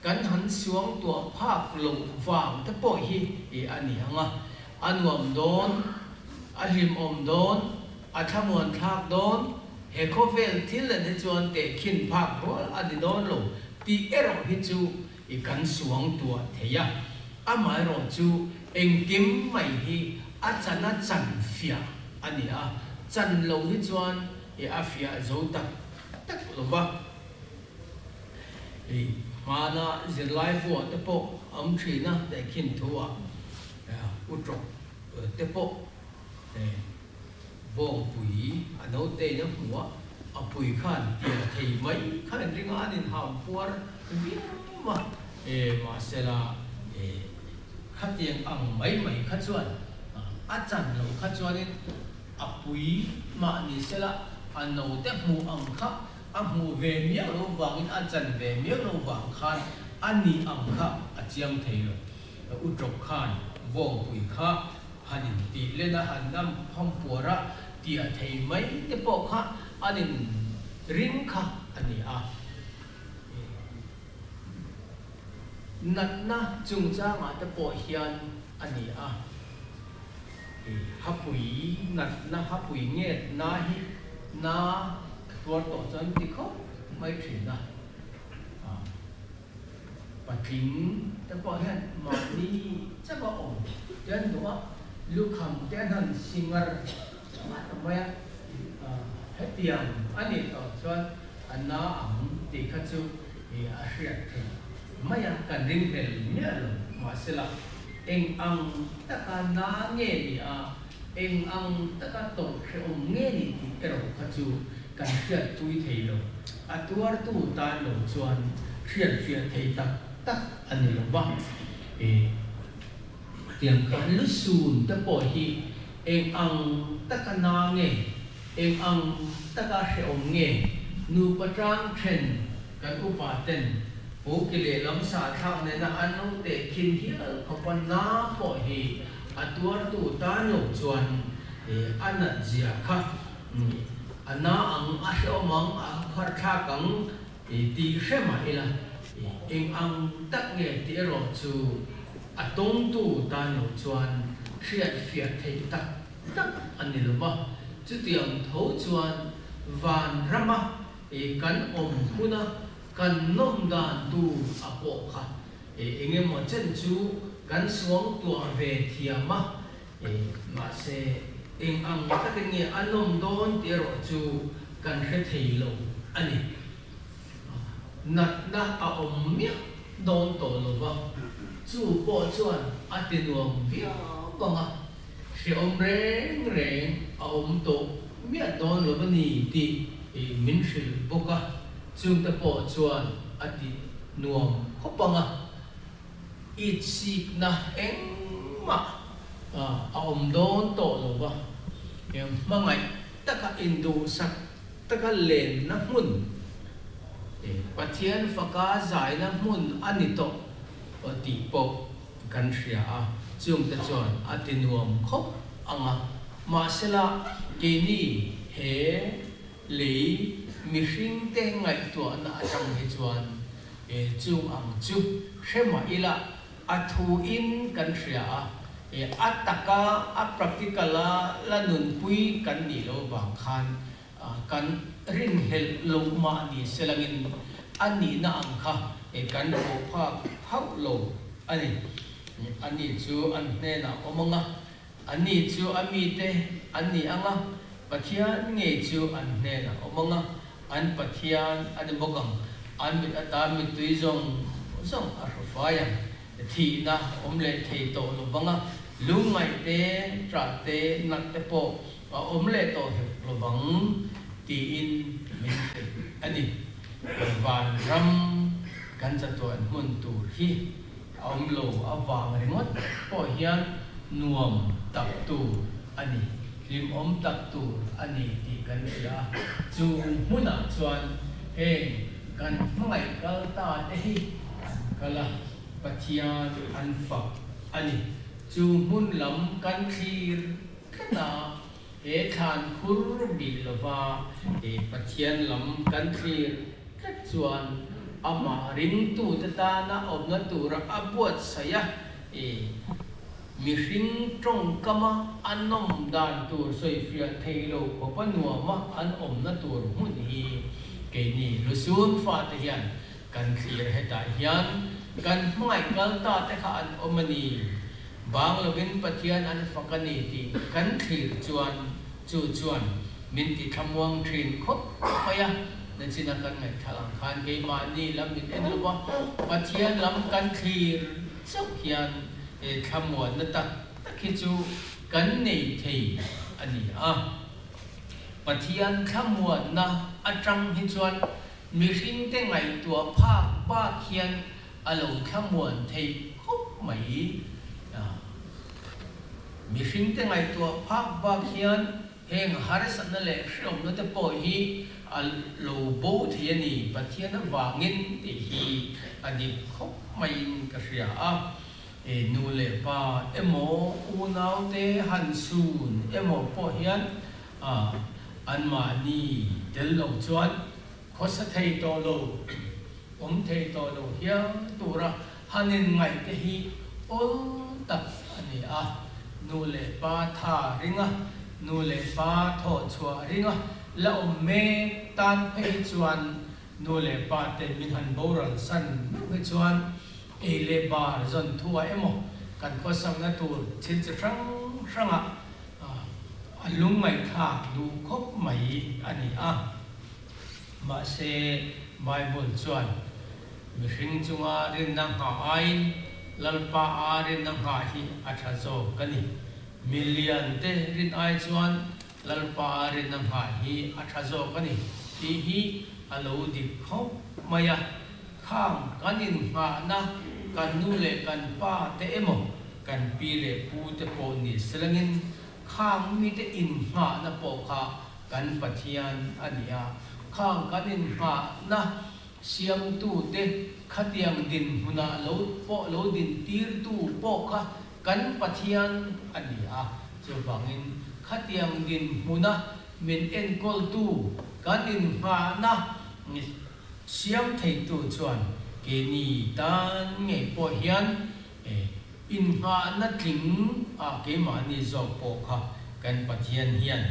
kan han suang tuah phak loh vang te pawh hi a ni ang a. A nuam dawn, a hlimawm dawn, a thlamuan thlak dawn, he khawvel thil nen hi chuan tehkhin phak rual a ni dawn lo tih erawh hi chu kan suang tuah thei a. Amaherawh chu engkim mai hi a chan a chan fiah a ni a, chan lo hi chuan i a fiah zo tak tak lo va. I hmana zirlai buah te pawh a awm thin a, tehkhin thu ah u tawk te pawh bawngpui a naute in a hmu a, a pui khan pian thei mai kha in ring a, an inham puar viau a, mahsela Khatiang ang mai mai kha chuan a chan lo kha chuanin a pui mah ni sela a note hmuh ang kha a hmuh ve miau lo vangin a chan ve miau lo vang khan a nih ang kha a chiang thei lo. U Tawk khan Vawngpui kha han in tih len a han nam pham puar a tia thei mai te pawh kha an in ring kha a ni a. Natna chungchangah te pawh hian a ni a, hapui natna, hapui ngetna hi na a tuar tawh chuan ti khawp mai thin a. Patling te pawh hian mahni chauh a awm te an duh a, lukham te an han singar ngat mai a, hetiang a nih tawh chuan a na ang tih kha chu a hriat theih mai a, kan ring hmel miah lo. Mahsela, eng ang taka na nge ni a, eng ang taka tawrh hrehawm nge ni tih erawh kha chu kan hriatpui thei lo. A tuartu tan lo chuan hriatfiah thei tak tak a ni lo va. Tiang khan lusun te pawh hi eng ang taka na nge, eng ang taka hrehawm nge, nupa tang then kan upa ten Puki leh lam sahthlak nena an lo tehkhin hial khawpa na pawh hi a tuartu tan lo chuan a nat zia kha a na ang, a hrehawm ang, a khuarthlak ang tih hre mah ila eng ang tak nge tih erawh chu a tawngtu tan lo chuan hriat fiah theih tak tak a ni lo va. Chutiang tho chuan van rama kan awm huna kan nawm dan tur a pawh kha eng emaw chen chu kan suangtuah ve thiam a, mahse eng ang takin nge a nawm dawn tih erawh chu kan hre thei lo a ni. Natna a awm miah dawn tawh lo va, chu pawh chuan a ti nuam viau ang a, hrehawm reng reng a awm tawh miah dawn lo a ni tih min hrilh bawk a. Chungte pawh chuan a ti nuam khawp ang a, itsikna engmah a awm dawn tawh lo va, hmangaih taka induhsak taka lenna hmun, Pathian faka zaina hmun a ni tawh tih pawh kan hria a, chungte chuan a ti nuam khawp ang a, mahsela keini he lei mihringte ngaihtuahna atang hi chuan chung ang chu hre mah ila a thuin kan hria a, a taka a practical a la nunpui kan nih loh vang khan Kan rinhlelh loh mah ni selangin a nihna ang kha kan pawh phak hauh lo a ni. Ani chu an hnenah awm ang a, ani chu a mite an ni ang a, Pathian ngei chu an hnenah awm ang a, an Pathian a ni bawk ang. An mit ata mittui zawng zawng a hru fai ang. Thihna awm leh thei tawh lo vang a, lungngaih te, ṭah te, nat te pawh A awm leh tawh hek lovang tiin min hrilh a ni. Vanram kan chatuan hmun tur hi a awm lo avang ringawt pawh hian nuam tak tur a ni, hlimawm tak tur a ni tih kan hria a. Chu hmunah chuan heng kan hmangaih kal ta te hi an kal a, Pathian an fak a ni. Chu hmun lam kan thlir Tlat a, he thlan khur bih lova he Pathian lam kan thlir tlat chuan amah ringtute tana awmna tura a buatsaih a, i mihring tawngkama a nawm dan tur sawifiah thei lo khawpa nuama an awmna tur hmun hi keini Lusun fate hian kan thlir hetah hian kan hmangaih kal ta te kha an awm a ni. Bang lovin Pathian an fak a ni tih kan thlir chuan chu chuan min ti thlamuang thin khawp mai a, nachina kan ngaihthlak ang khan keimahni lam min en lova Pathian lam kan thlir chauh hian he thlamuanna tak tak hi chu kan nei thei a ni a. Pathian thlamuanna atang hi chuan mihringte ngaihtuah phak bak hian A lo thlamuan theih khawp mai. Mihringte ngaihtuah phak bak hian heng harsatna leh hreawmna te pawh hi a lo bo thei a ni, Pathian avangin tih hi a dik khawp maiin ka hria a. Nu leh pa emaw unaute han sun emaw pawh hian anmahni tel lo chuan Khawsa thei tawh lo, awm thei tawh lo hial tura han inngaih te hi awl tak a ni a. Nu leh pa tha ringa, nu leh pa thawh chhuah ringa la awm mek tan phei hi chuan nu leh pa te min han boral san meuh hi chuan ei leh bar zawn thuah emaw kan khawsakna tur thil chi hrang hrangah a lungngaihthlak duh khawp mai a ni a. Mahse, Bible chuan, Mihring chunga rinna nghah aiin Lalpa a rinna nghah hi a tha zawk a ni. Milian te rin ai chuan Lalpa a rinna nghah hi a tha zawk a ni tih hi a lo dik khawp mai a. Khang kan innghahna kan nu leh kan pa te emaw, kan pi leh pu te pawh ni selangin Khang mite inngahna pawh kha kan Pathian a ni a, khang kan inngahna siamtute khatiang dinhmunah lo pawh lo dintirtu pawh kha kan Pathian a ni a. Chuvangin khatiang dinhmuna min enkawltu kan inngahna siam theitu chuan keini tan ngei pawh hian Inngahna tling ah keimahni zawk pawh kha kan Pathian hian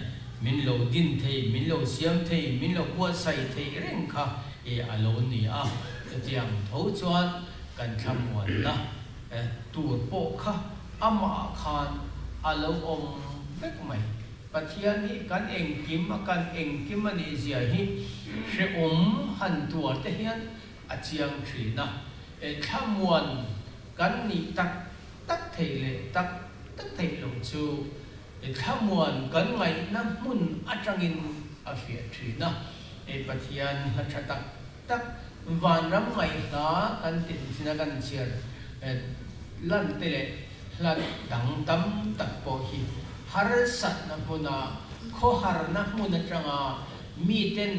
min lo din thei, min lo siam thei, min lo buatsaih thei reng kha e a lo ni a. Chutiang tho chuan kan thlamuanna tur pawh kha amah khan a lo awm vek mai. Pathian hi kan engkim a kan engkim a nih zia hi hrehawm han tuar te hian a chiang thin a. Thlamuan kan nih tak tak theih leh tak tak theih loh chu thlamuan kan ngaihna hmun atangin a fiah thin a. Hei Pathian hla tha tak tak vanram ngaihhla kan tin thin a kan chhiar lan te leh hla dang tam tak pawh hi harsatna hmuna khawharna hmun atanga miten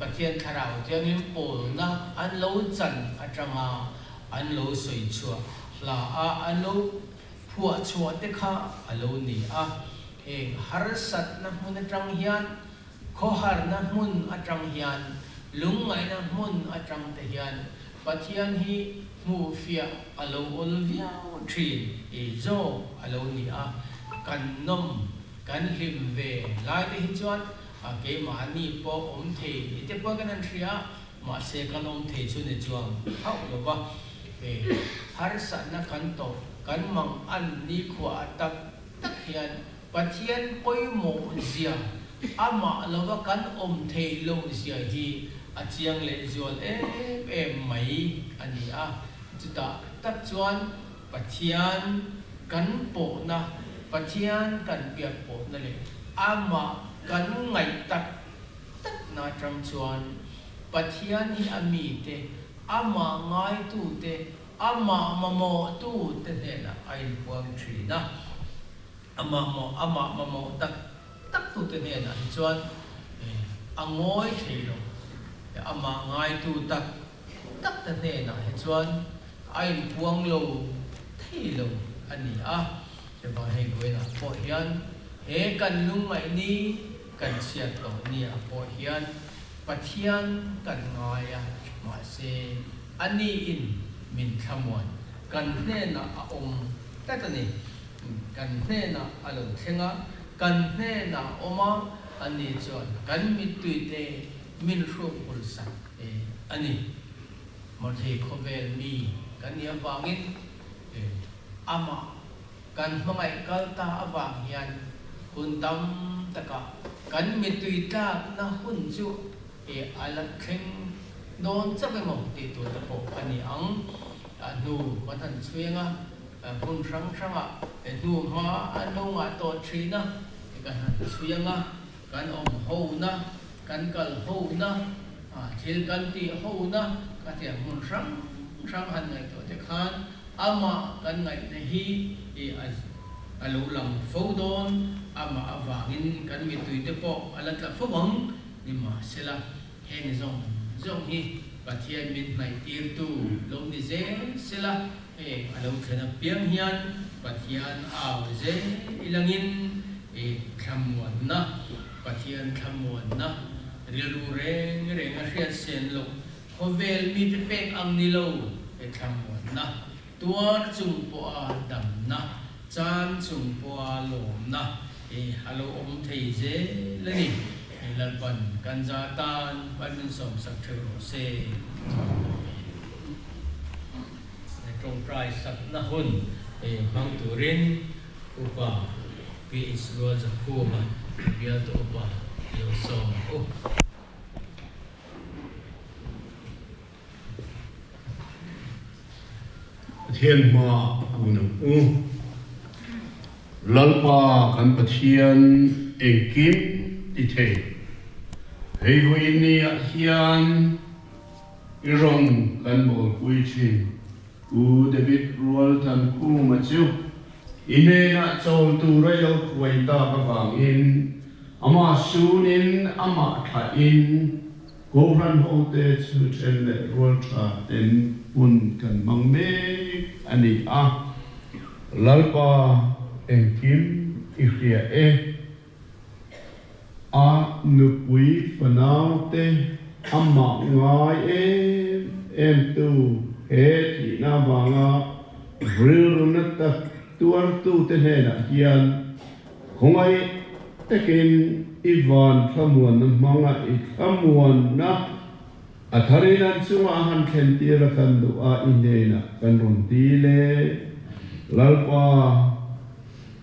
Pathian Thlarau Thianghlim pawlna an lo chan atanga an lo sawi chhuah hla a an lo phuah chhuah te kha a lo ni a. Heng harsatna hmun atang hian, khawharna hmun atang hian, lungngaihna hmun atang te hian Pathian hi hmuhfiah a lo awl viau thin i zawk a lo ni a. Kan nawm, kan hlim ve lai te hi chuan a keimahni pawh awm thei ni te pawh kan han hria a, mahse kan awm thei chu ni chuang hauh lo va, he harsatna kan tawh kan mang an nikhua ah tak tak hian Pathian pawimawh zia, amah lova kan awm theih loh zia hi a chiang leh zual em em mai a ni a, chutah tak chuan Pathian kan pawhna, Pathian kan biak pawhna leh amah kan ngaih tak takna atang chuan Pathian hi a mite, amah ngaitute, amah mamawhtute hnenah a inpuang thin a. Amah maw, amah mamawh tak taktute hnenah hi chuan a ngawi thei lo. Amah ngaitu tak takte hnenah hi chuan a inpuang lo thei lo a ni a. Chuvang hei vawiinah pawh hian he kan lungngaih ni, kan chhiat tawh ni ah pawh hian Pathian kan ngai a, mahse a niin min thlamuan kan hnenah a awm tlat a ni. Kan hnenah a lo thleng a, kan hnenah a awm a, ani chuan kan mittuite min hruk hulsak a ni. Mawthei khawvel mi kan nih avangin amah kan hmangaih kal ta avang hian hun tam takah kan mittui tlakna hun chu a la thleng dawn chauh emaw tih tur te pawh a ni ang. A hnu kan han chhuiang a, hmun hrang hrangah hnu hma an lo ngah tawh thin a, kan han chhuiang a, kan awm hona, kan kal hona, thil kan tih hona ka tiang hmun hrang hrang han ngaihtuah te khan amah kan ngaihna hi a lo lang fo dawn, amah avangin kan mituite pawh a la tla fo ang nimahsela heng zawng zawng hi Pathian min hnaihtirtu lo ni zel sela heng a lo thlen apiang hian Pathian au zel ilangin thlamuanna, Pathian thlamuanna rilru reng reng a hriat sen loh, khawvel mite pek ang ni lo he thlamuanna, tuar chung pawha damna, chan chung pawha lawmna hi a lo awm thei zel a ni. Lalpan kan za tan Pan min sawmsak theuh rawh se. Amen. Tawngtai sakna hun hmang turin Upa PH Rualzakhuma bialtu upa lo sawm ang u. Pathian hma kun ang u. Lalpa kan Pathian engkim ti thei. Hei vawiin ni ah hian i rawn kan bawlpui thin. U David Rualthankhuma chu i hnenah chawl tur a ilo hruai tak avangin amah sunin amah thlahin Kohhran hote chu then leh rual tha ten hun kan hmang mek a ni a, Lalpa engkim i hria e. A nupui fanaute amah ngai em em tu he thihna avanga rilru na tak tuartute hnenah hian khawngaih takin i van thlamuanna hmanga i thlamuanna a tharin an chungah a han thlen tir a kan duh a, i hnenah kan rawn ti le. Lalpa,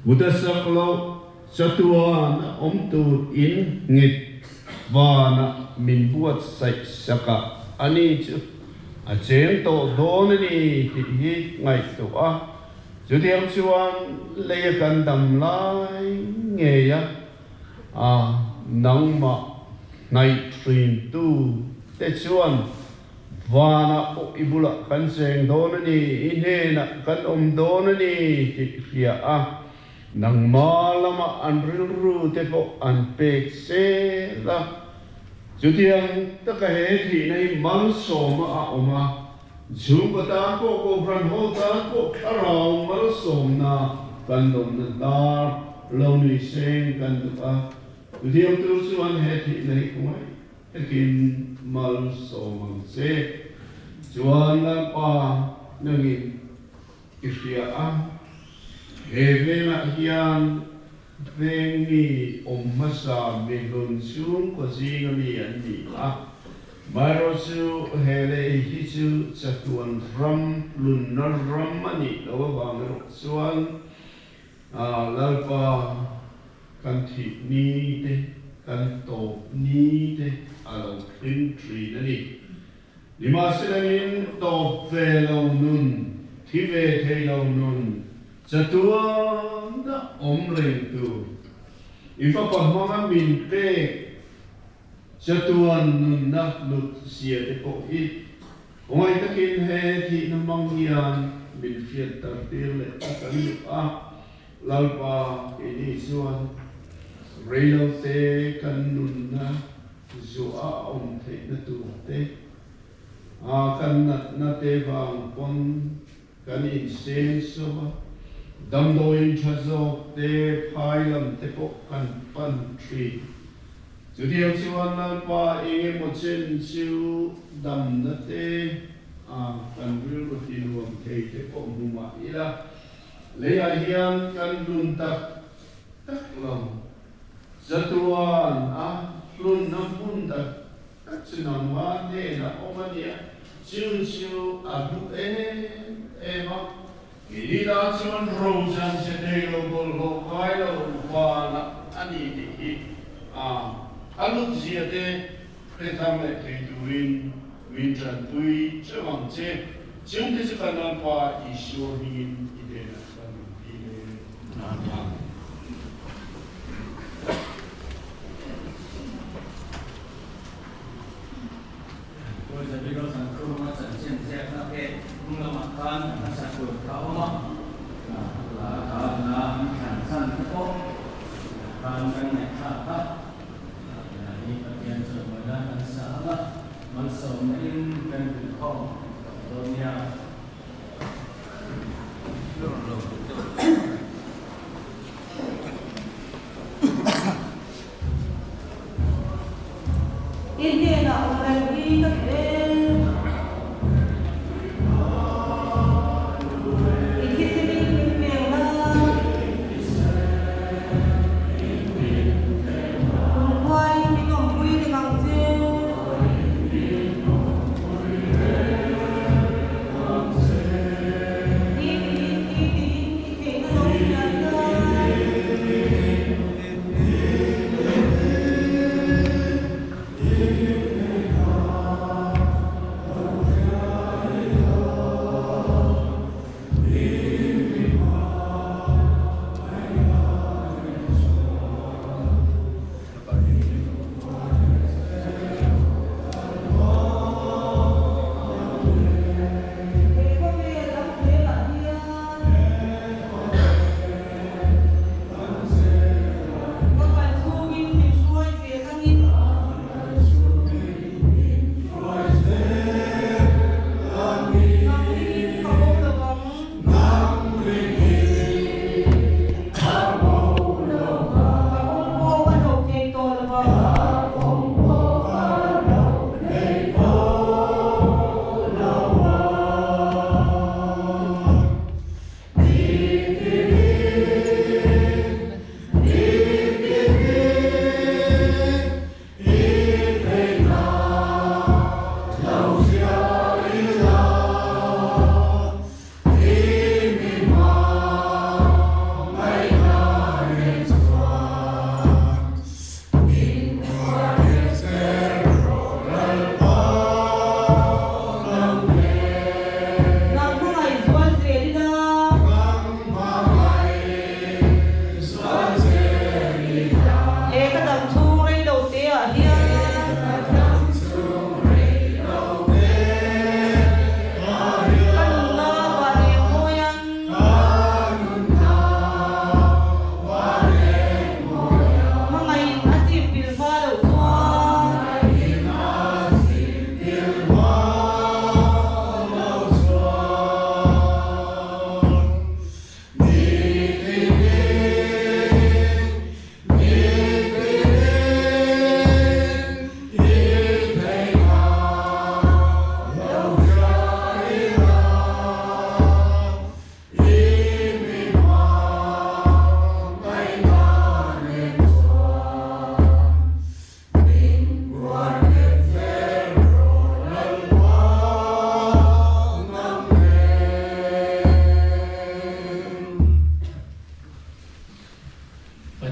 Buddha sak loh chatuan a awm tur in nghet vanah min buatsaih sakah a ni chu a cheng tawh dawn a ni tih hi ngaihtuah a, chutiang chuan lei a kan dam lai ngei a, a nangmah hnaih hrintu te chuan. Vanah pawh i bulah kan cheng dawn a ni, i hnenah kan awm dawn a ni tih hria a, nangma lamah an rilru te pawh an pek zel a. Chutiang taka he thihna hi malsawma a awm a, chhungkaw tan pawh Kohhran ho tan pawh thlarau malsawmna kan lawmna hnar lo nui seng kan duh a, chutiang tur chuan he thihna hi khawngaih Takin malsawm ang che. Chuan Lalpa nangin i hria a, he vengah hian veng mi awm hmasa mihlun chhungkaw zinga mi an ni a, maherawhchu he lei hi chu chatuan ram hlunna ram a nih loh avang erawh chuan Lalpa kan thih ni te, kan tawp ni te a lo thleng thin a ni. Nimahselangin tawp ve lo nun, thi ve thei lo nun, chatuan a awm reng tur. I fapa hmanga min pek chatuan nunna hlut zia te pawh hi Khawngaih takin he thihna hmang hian min hriat tar tir leh ta kan duh a, Lalpa keini chuan reilote kan nunna zuah a awm theihna tur te, a kan natna te vang pawn kan inseng so a, damdawiin tha zawk te phai lam te pawh kan pan thin. Chutiang chuan Lalpa eng emaw chen chu damna te a kan rilru ti nuam thei te pawh hmu mah ila, leiah hian kan hlun tak tak lo. Chatuan a hlunna hmun tak tak chu nangmah hnenah awm a nia, chu chu a hlu em em a. I tan chuan Rojan che thei lo bawlhhlawh ngai lo vanah a ni tih hi a a lut zia te hre thar leh thei turin min tanpui cheuh ang che. Chungte chu kan Lalpa Isua hmingin i hnenah kan rawn ti le. Amen. Paul Zabiro Zankhuma chanchin ziakna pek hnung lamah khan a hmasa tur kha a awm a, a kalna an thlan chhan te pawh khan kan ngaihthlak a, mahni Pathian chawimawina kan sa ang a, malsawmna in kan duhkhawm tawh dawn nia. I hnenah awm reng hi ka duh e. I thisenin min veng la. Kumkhuain min awmpui reng ang che.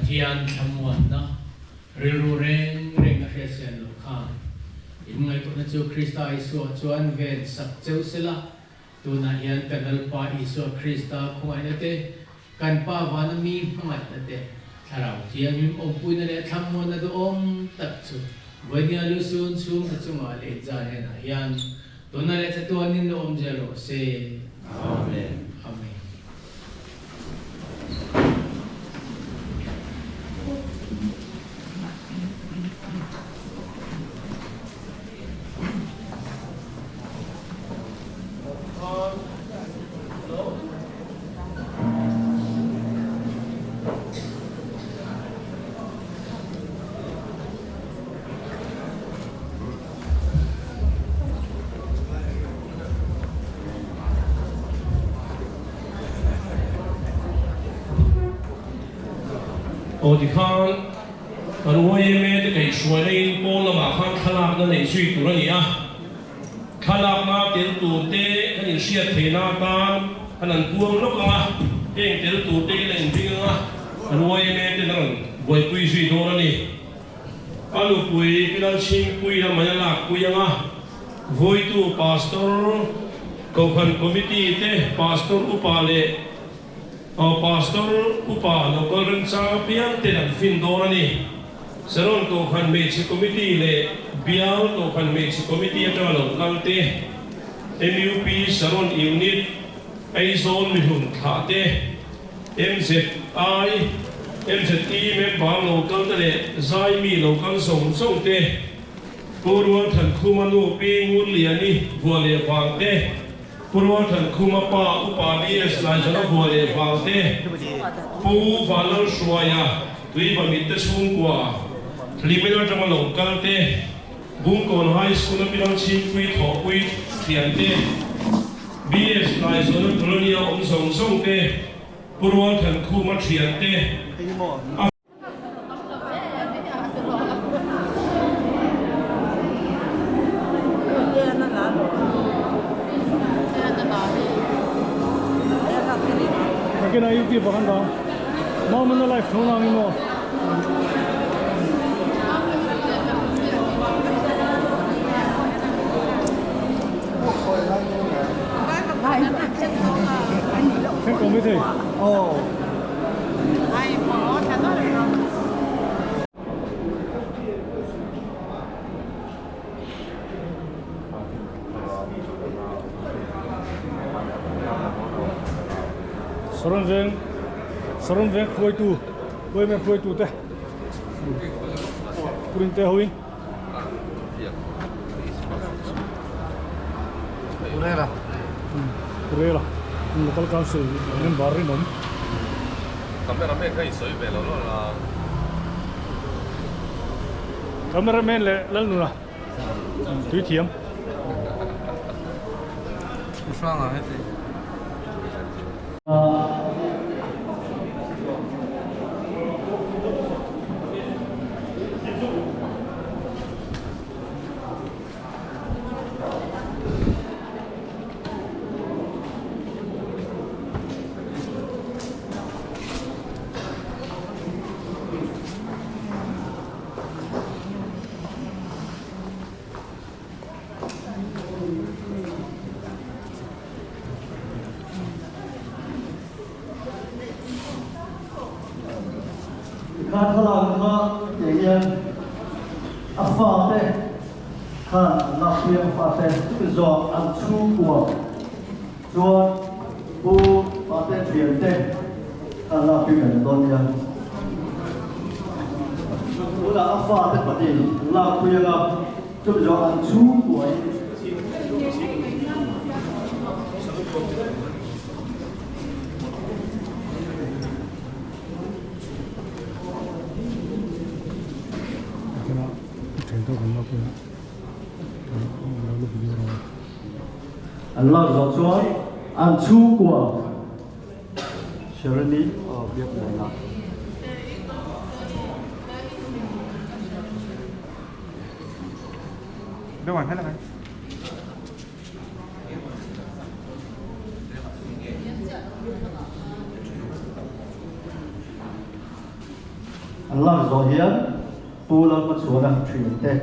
Pathian thlamuanna rilru reng reng a hriatsian loh khan in ngaihtuahna chu Krista Isua chuan ven sak cheu sela, tunah hian kan Lalpa Isua Krista khawngaihna te, kan Pa vana mi hmangaihna te, Thlarau Thianghlim awmpuina leh thlamuanna duhawm tak chu Vawinia lusun chhungte chungah leh inzar henah hian tuna leh chatuanin lo awm zel rawh se. Amen. Amen. Aw tikhan kan yma te kaihhruaina in pawn lamah khan thlalakna neih zui tur a ni a. Thlalakna tel tur te kan inhriat theihna atan kan han puang lawk ang a, heng tel tur te in a inring ang a, kan yma ten a rawn buaipui zui dawn a ni. A nupui Pi Lalchhingpui a mai a lakpui ang a, Vawitu Pastor, Kohhran Committee te Pastor Upa leh Pastor Upa local remchang apiang ten an fin dawn a ni. Saron Kohhran Hmeichhe Committee leh Bial Kohhran Hmeichhe Committee atanga lo kal te, MUP Saron Unit, Aizawl mihlun thlah te, MZI, MZE member lo kal te leh Zaimi lo kal zawng zawng te, Pu Rualthankhuma nu Pi Ngurliani vuah leh vang te, Pu Rualthankhuma pa Upa BS Laizawna vuah leh vang te, Pu Vanlalhruaia Tuivamit te chhungkua Hlimel atanga lo kal te, Bungkawn High School a Pilalchhingpui thawhpui thian te, BS Laizawna Colony a awm zawng zawng te, Pu Rualthankhuma thian te, a. Nakina YouTube ah kan dah. Mama na live tho nang in aw. Thế có mấy thầy? Ồ. Saron veng Saron veng hruaitu Women hruaitu te Purin te hoin Purela Purela Local Council member rinawm. Cameraman kha i sawi ve lo lo la. Cameraman leh Lalnuna tui thiam. Pu Hranga heti. Kha thlalak kha hetiang hian a fate khan an lakpui a, a fate chumi zawh an chhungkua chuan Pu Pate thiante khan lakpui ve leh dawn nia. Tunah a fate pahnih an lakpui anga chumi zawh an chhungkua in. An lak zawh chuan an chhungkua Sharoni biak muanna. An lak zawh hian Pu Lalhmachhuana thiante.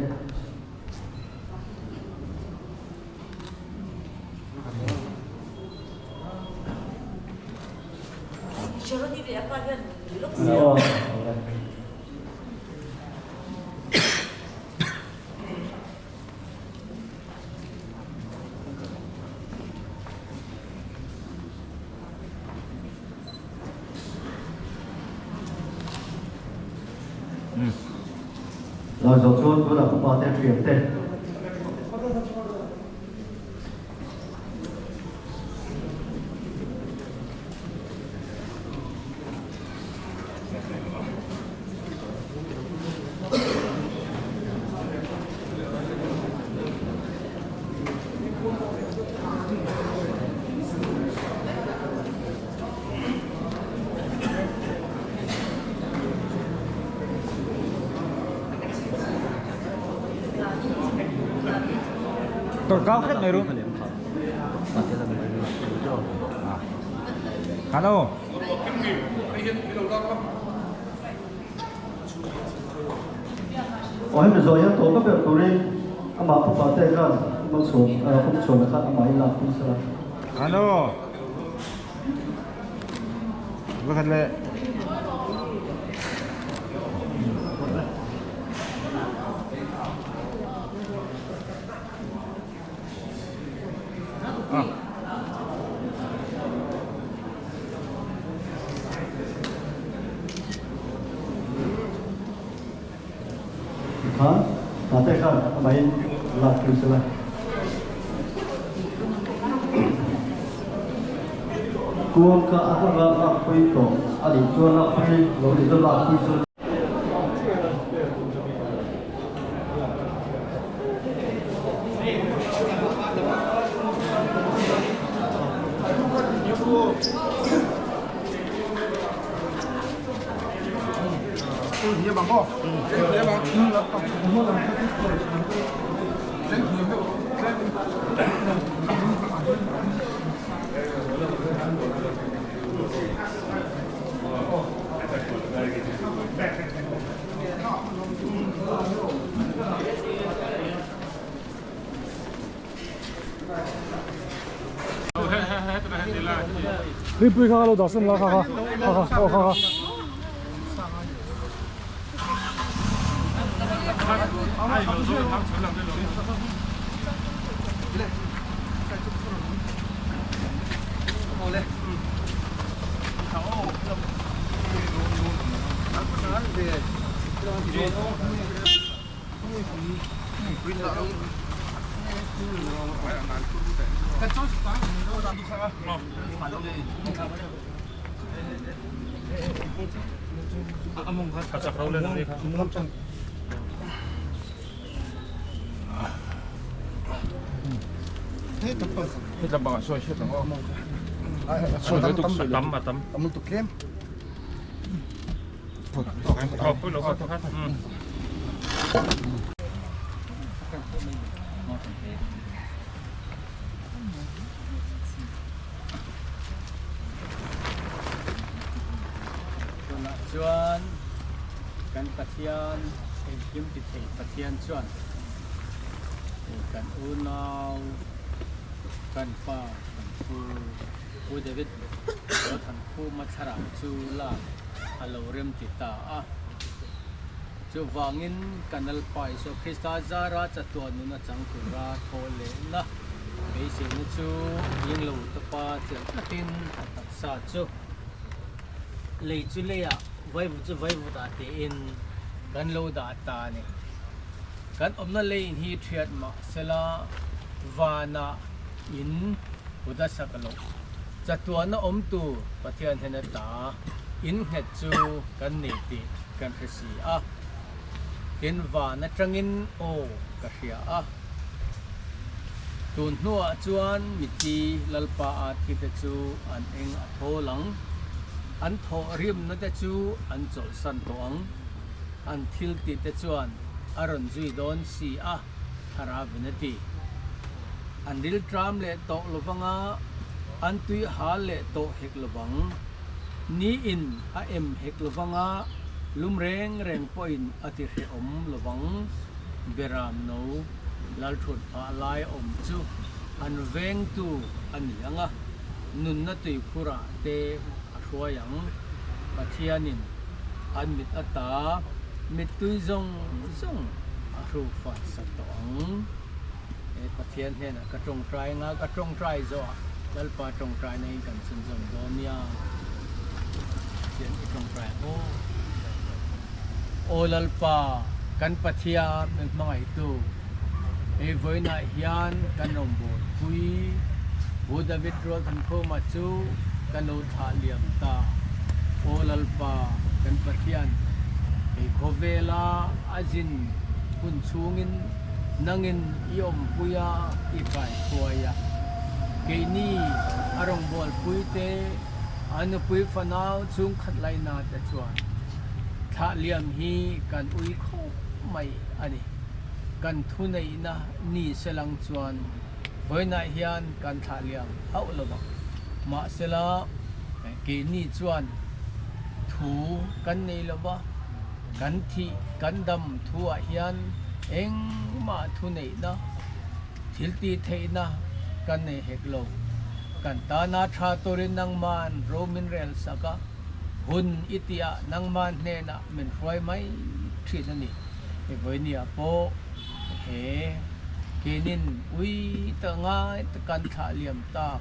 Lak zawh chuan tunah ka pate thiante. Tawrh kau hret mai ru. Hello. Aw hemi zawh hian tawp a ber turin amah fapa te khan hmachhawn hmachhawn khan amah hi lak pui sela. Hello. Pakhat leh. Tikhan tate khan amahin lak pui sela. Kuang kha a hmanga lak pui tawh a nih chuan lak pui lo ni chuan lak pui sela. Rinpui kha lo dah san la kha kha kha kha aw kha kha. Tunah chuan kan Pathian engkim ti thei Pathian chuan kan unau kan pa kan pu Pu David Lothankhuma thlarau chu lak a lo rem ti ta a. Chuvangin kan Lalpa Isua Krista zara chatuah nuna chang tura thawh lehna beiseina chu ringlo tawpa chelh tlatin a taksa chu lei chu leiah vaivut chu vaivut ah tiin kan lo dah ta a ni. Kan awmna leiin hi thiat mah sela vanah in kut a sak loh. Chatuahna awmtu Pathian hena ta in nghet chu kan nei tih kan hre si a. Tin van atangin aw ka hria a. Tun hnuah chuan mithi Lalpa a thite chu an eng a thawl ang. An thawh rimna te chu an chawlhsan tawh ang. An thil tih te chuan a rawn zui dawn si a, Thlarauin a ti. An rilṭam leh tawh lovanga an tui hal leh tawh hek lovang. Niin a em hek lovanga Lum reng reng pawhin a ti hrehawm lovang. Beram no lalthut phah lai awm chu an vengtu a ni ang a, nunna tuikhurah te a hruai ang. Pathianin an mit ata mittui zawng zawng a hrukfai sak tawh ang. He Pathian hnenah ka tawngtai anga ka tawngtai zawhah Lalpa tawngtaina in kan chhunzawm dawn nia. Pathian i tawngtai ang aw. Aw Lalpa, kan Pathian min hmangaihtu, hei vawiinah hian kan rawngbâwl pui Pu David Rualthankhuma chu ka lo thlah liam ta. Aw Lalpa, kan Pathian, hei khawvela a zin hun chhungin nangin i awmpui a, i kaihruai a. Keini a rawngbâwl puite, a nupui fanau chhungkhat laina te chuan thlah liam hi kan ui khawp mai a ni. Kan thuneihna ni selang chuan vawiinah hian kan thlah liam hauh lo vang. Mahsela, keini chuan thu kan nei lo va, kan thih kan dam thuah hian engmah thuneihna, thil tih theihna kan nei hek lo. Kan tana tha turin nangman ro min rel sak a, hun i tihah nangman hnenah min hruai mai thin a ni. Hei vawinia pawh he keinin ui ta ngai ta kan thlah liam tak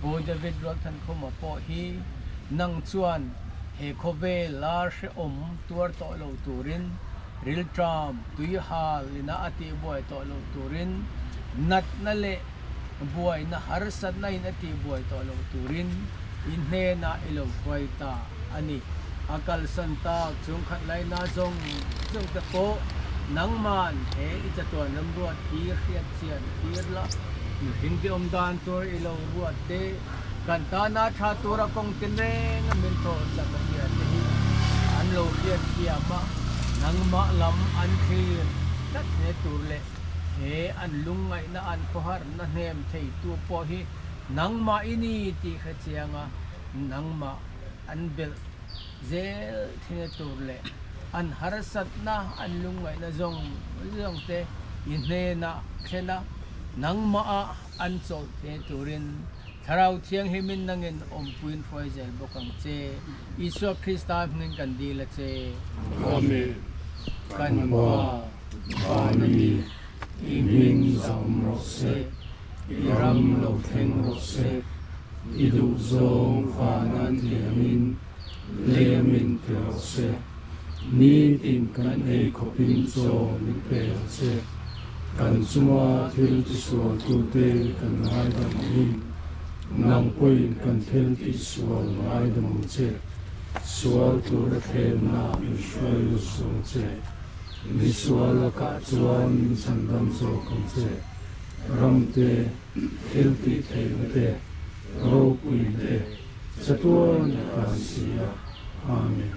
Pu David Rualthankhuma pawh hi nang chuan he khawvel la hrehawm tuar tawh lo turin rilṭam tuihal ina a tihbuai tawh lo turin natna leh buaina harsatna in a tihbuai tawh lo turin i hnenah i lo hruai ta a ni. A kalsan tak chhungkhat laina zawng zawng te pawh nangman he i chatuan ramruat hi hriat chian tir la, mihring te awm dan tur i lo ruat te, kan tana tha tura kawng tinreng a min thawh chak a hria te hi an lo hriat thiam a, nangmah lam an thlir tlat hle tur leh he an lungngaihna an khawharna hnem theitu pawh hi nangmah i ni tih hre chiang a, nangmah an belh zel thina tur leh an harsatna an lungngaihna zawng zawng te i hnenah thlen a, nangmah ah an chawlh thei turin Thlarau Thianghlimin nangin awmpuiin hruai zel bawk ang che. Isua Krista hmingin kan dil a che. Amen. Kan Pa, Van a mi, i hming zam rawh se, i ram lo thleng rawh se, i duhzawng van an tiangin leiamin ti rawh se. Nitin kan ei khawpin chaw min pe ang che. Kan chunga thil tisualtute kan ngaidam angin, nang pawhin kan thil tihsual ngaidam ang che. Sual tura thlemna min hruai lut suang che. Misual lakah chuan min chhandam zawk ang che. Ram te, thil tih theihna te, ropui te, chatuan a tan si a. Amen.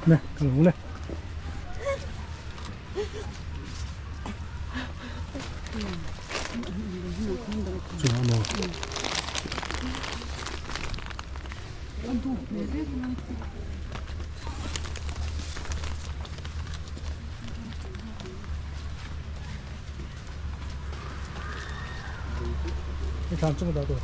Nè, ka lo le. Chungah maw? thlan chunga dah tur.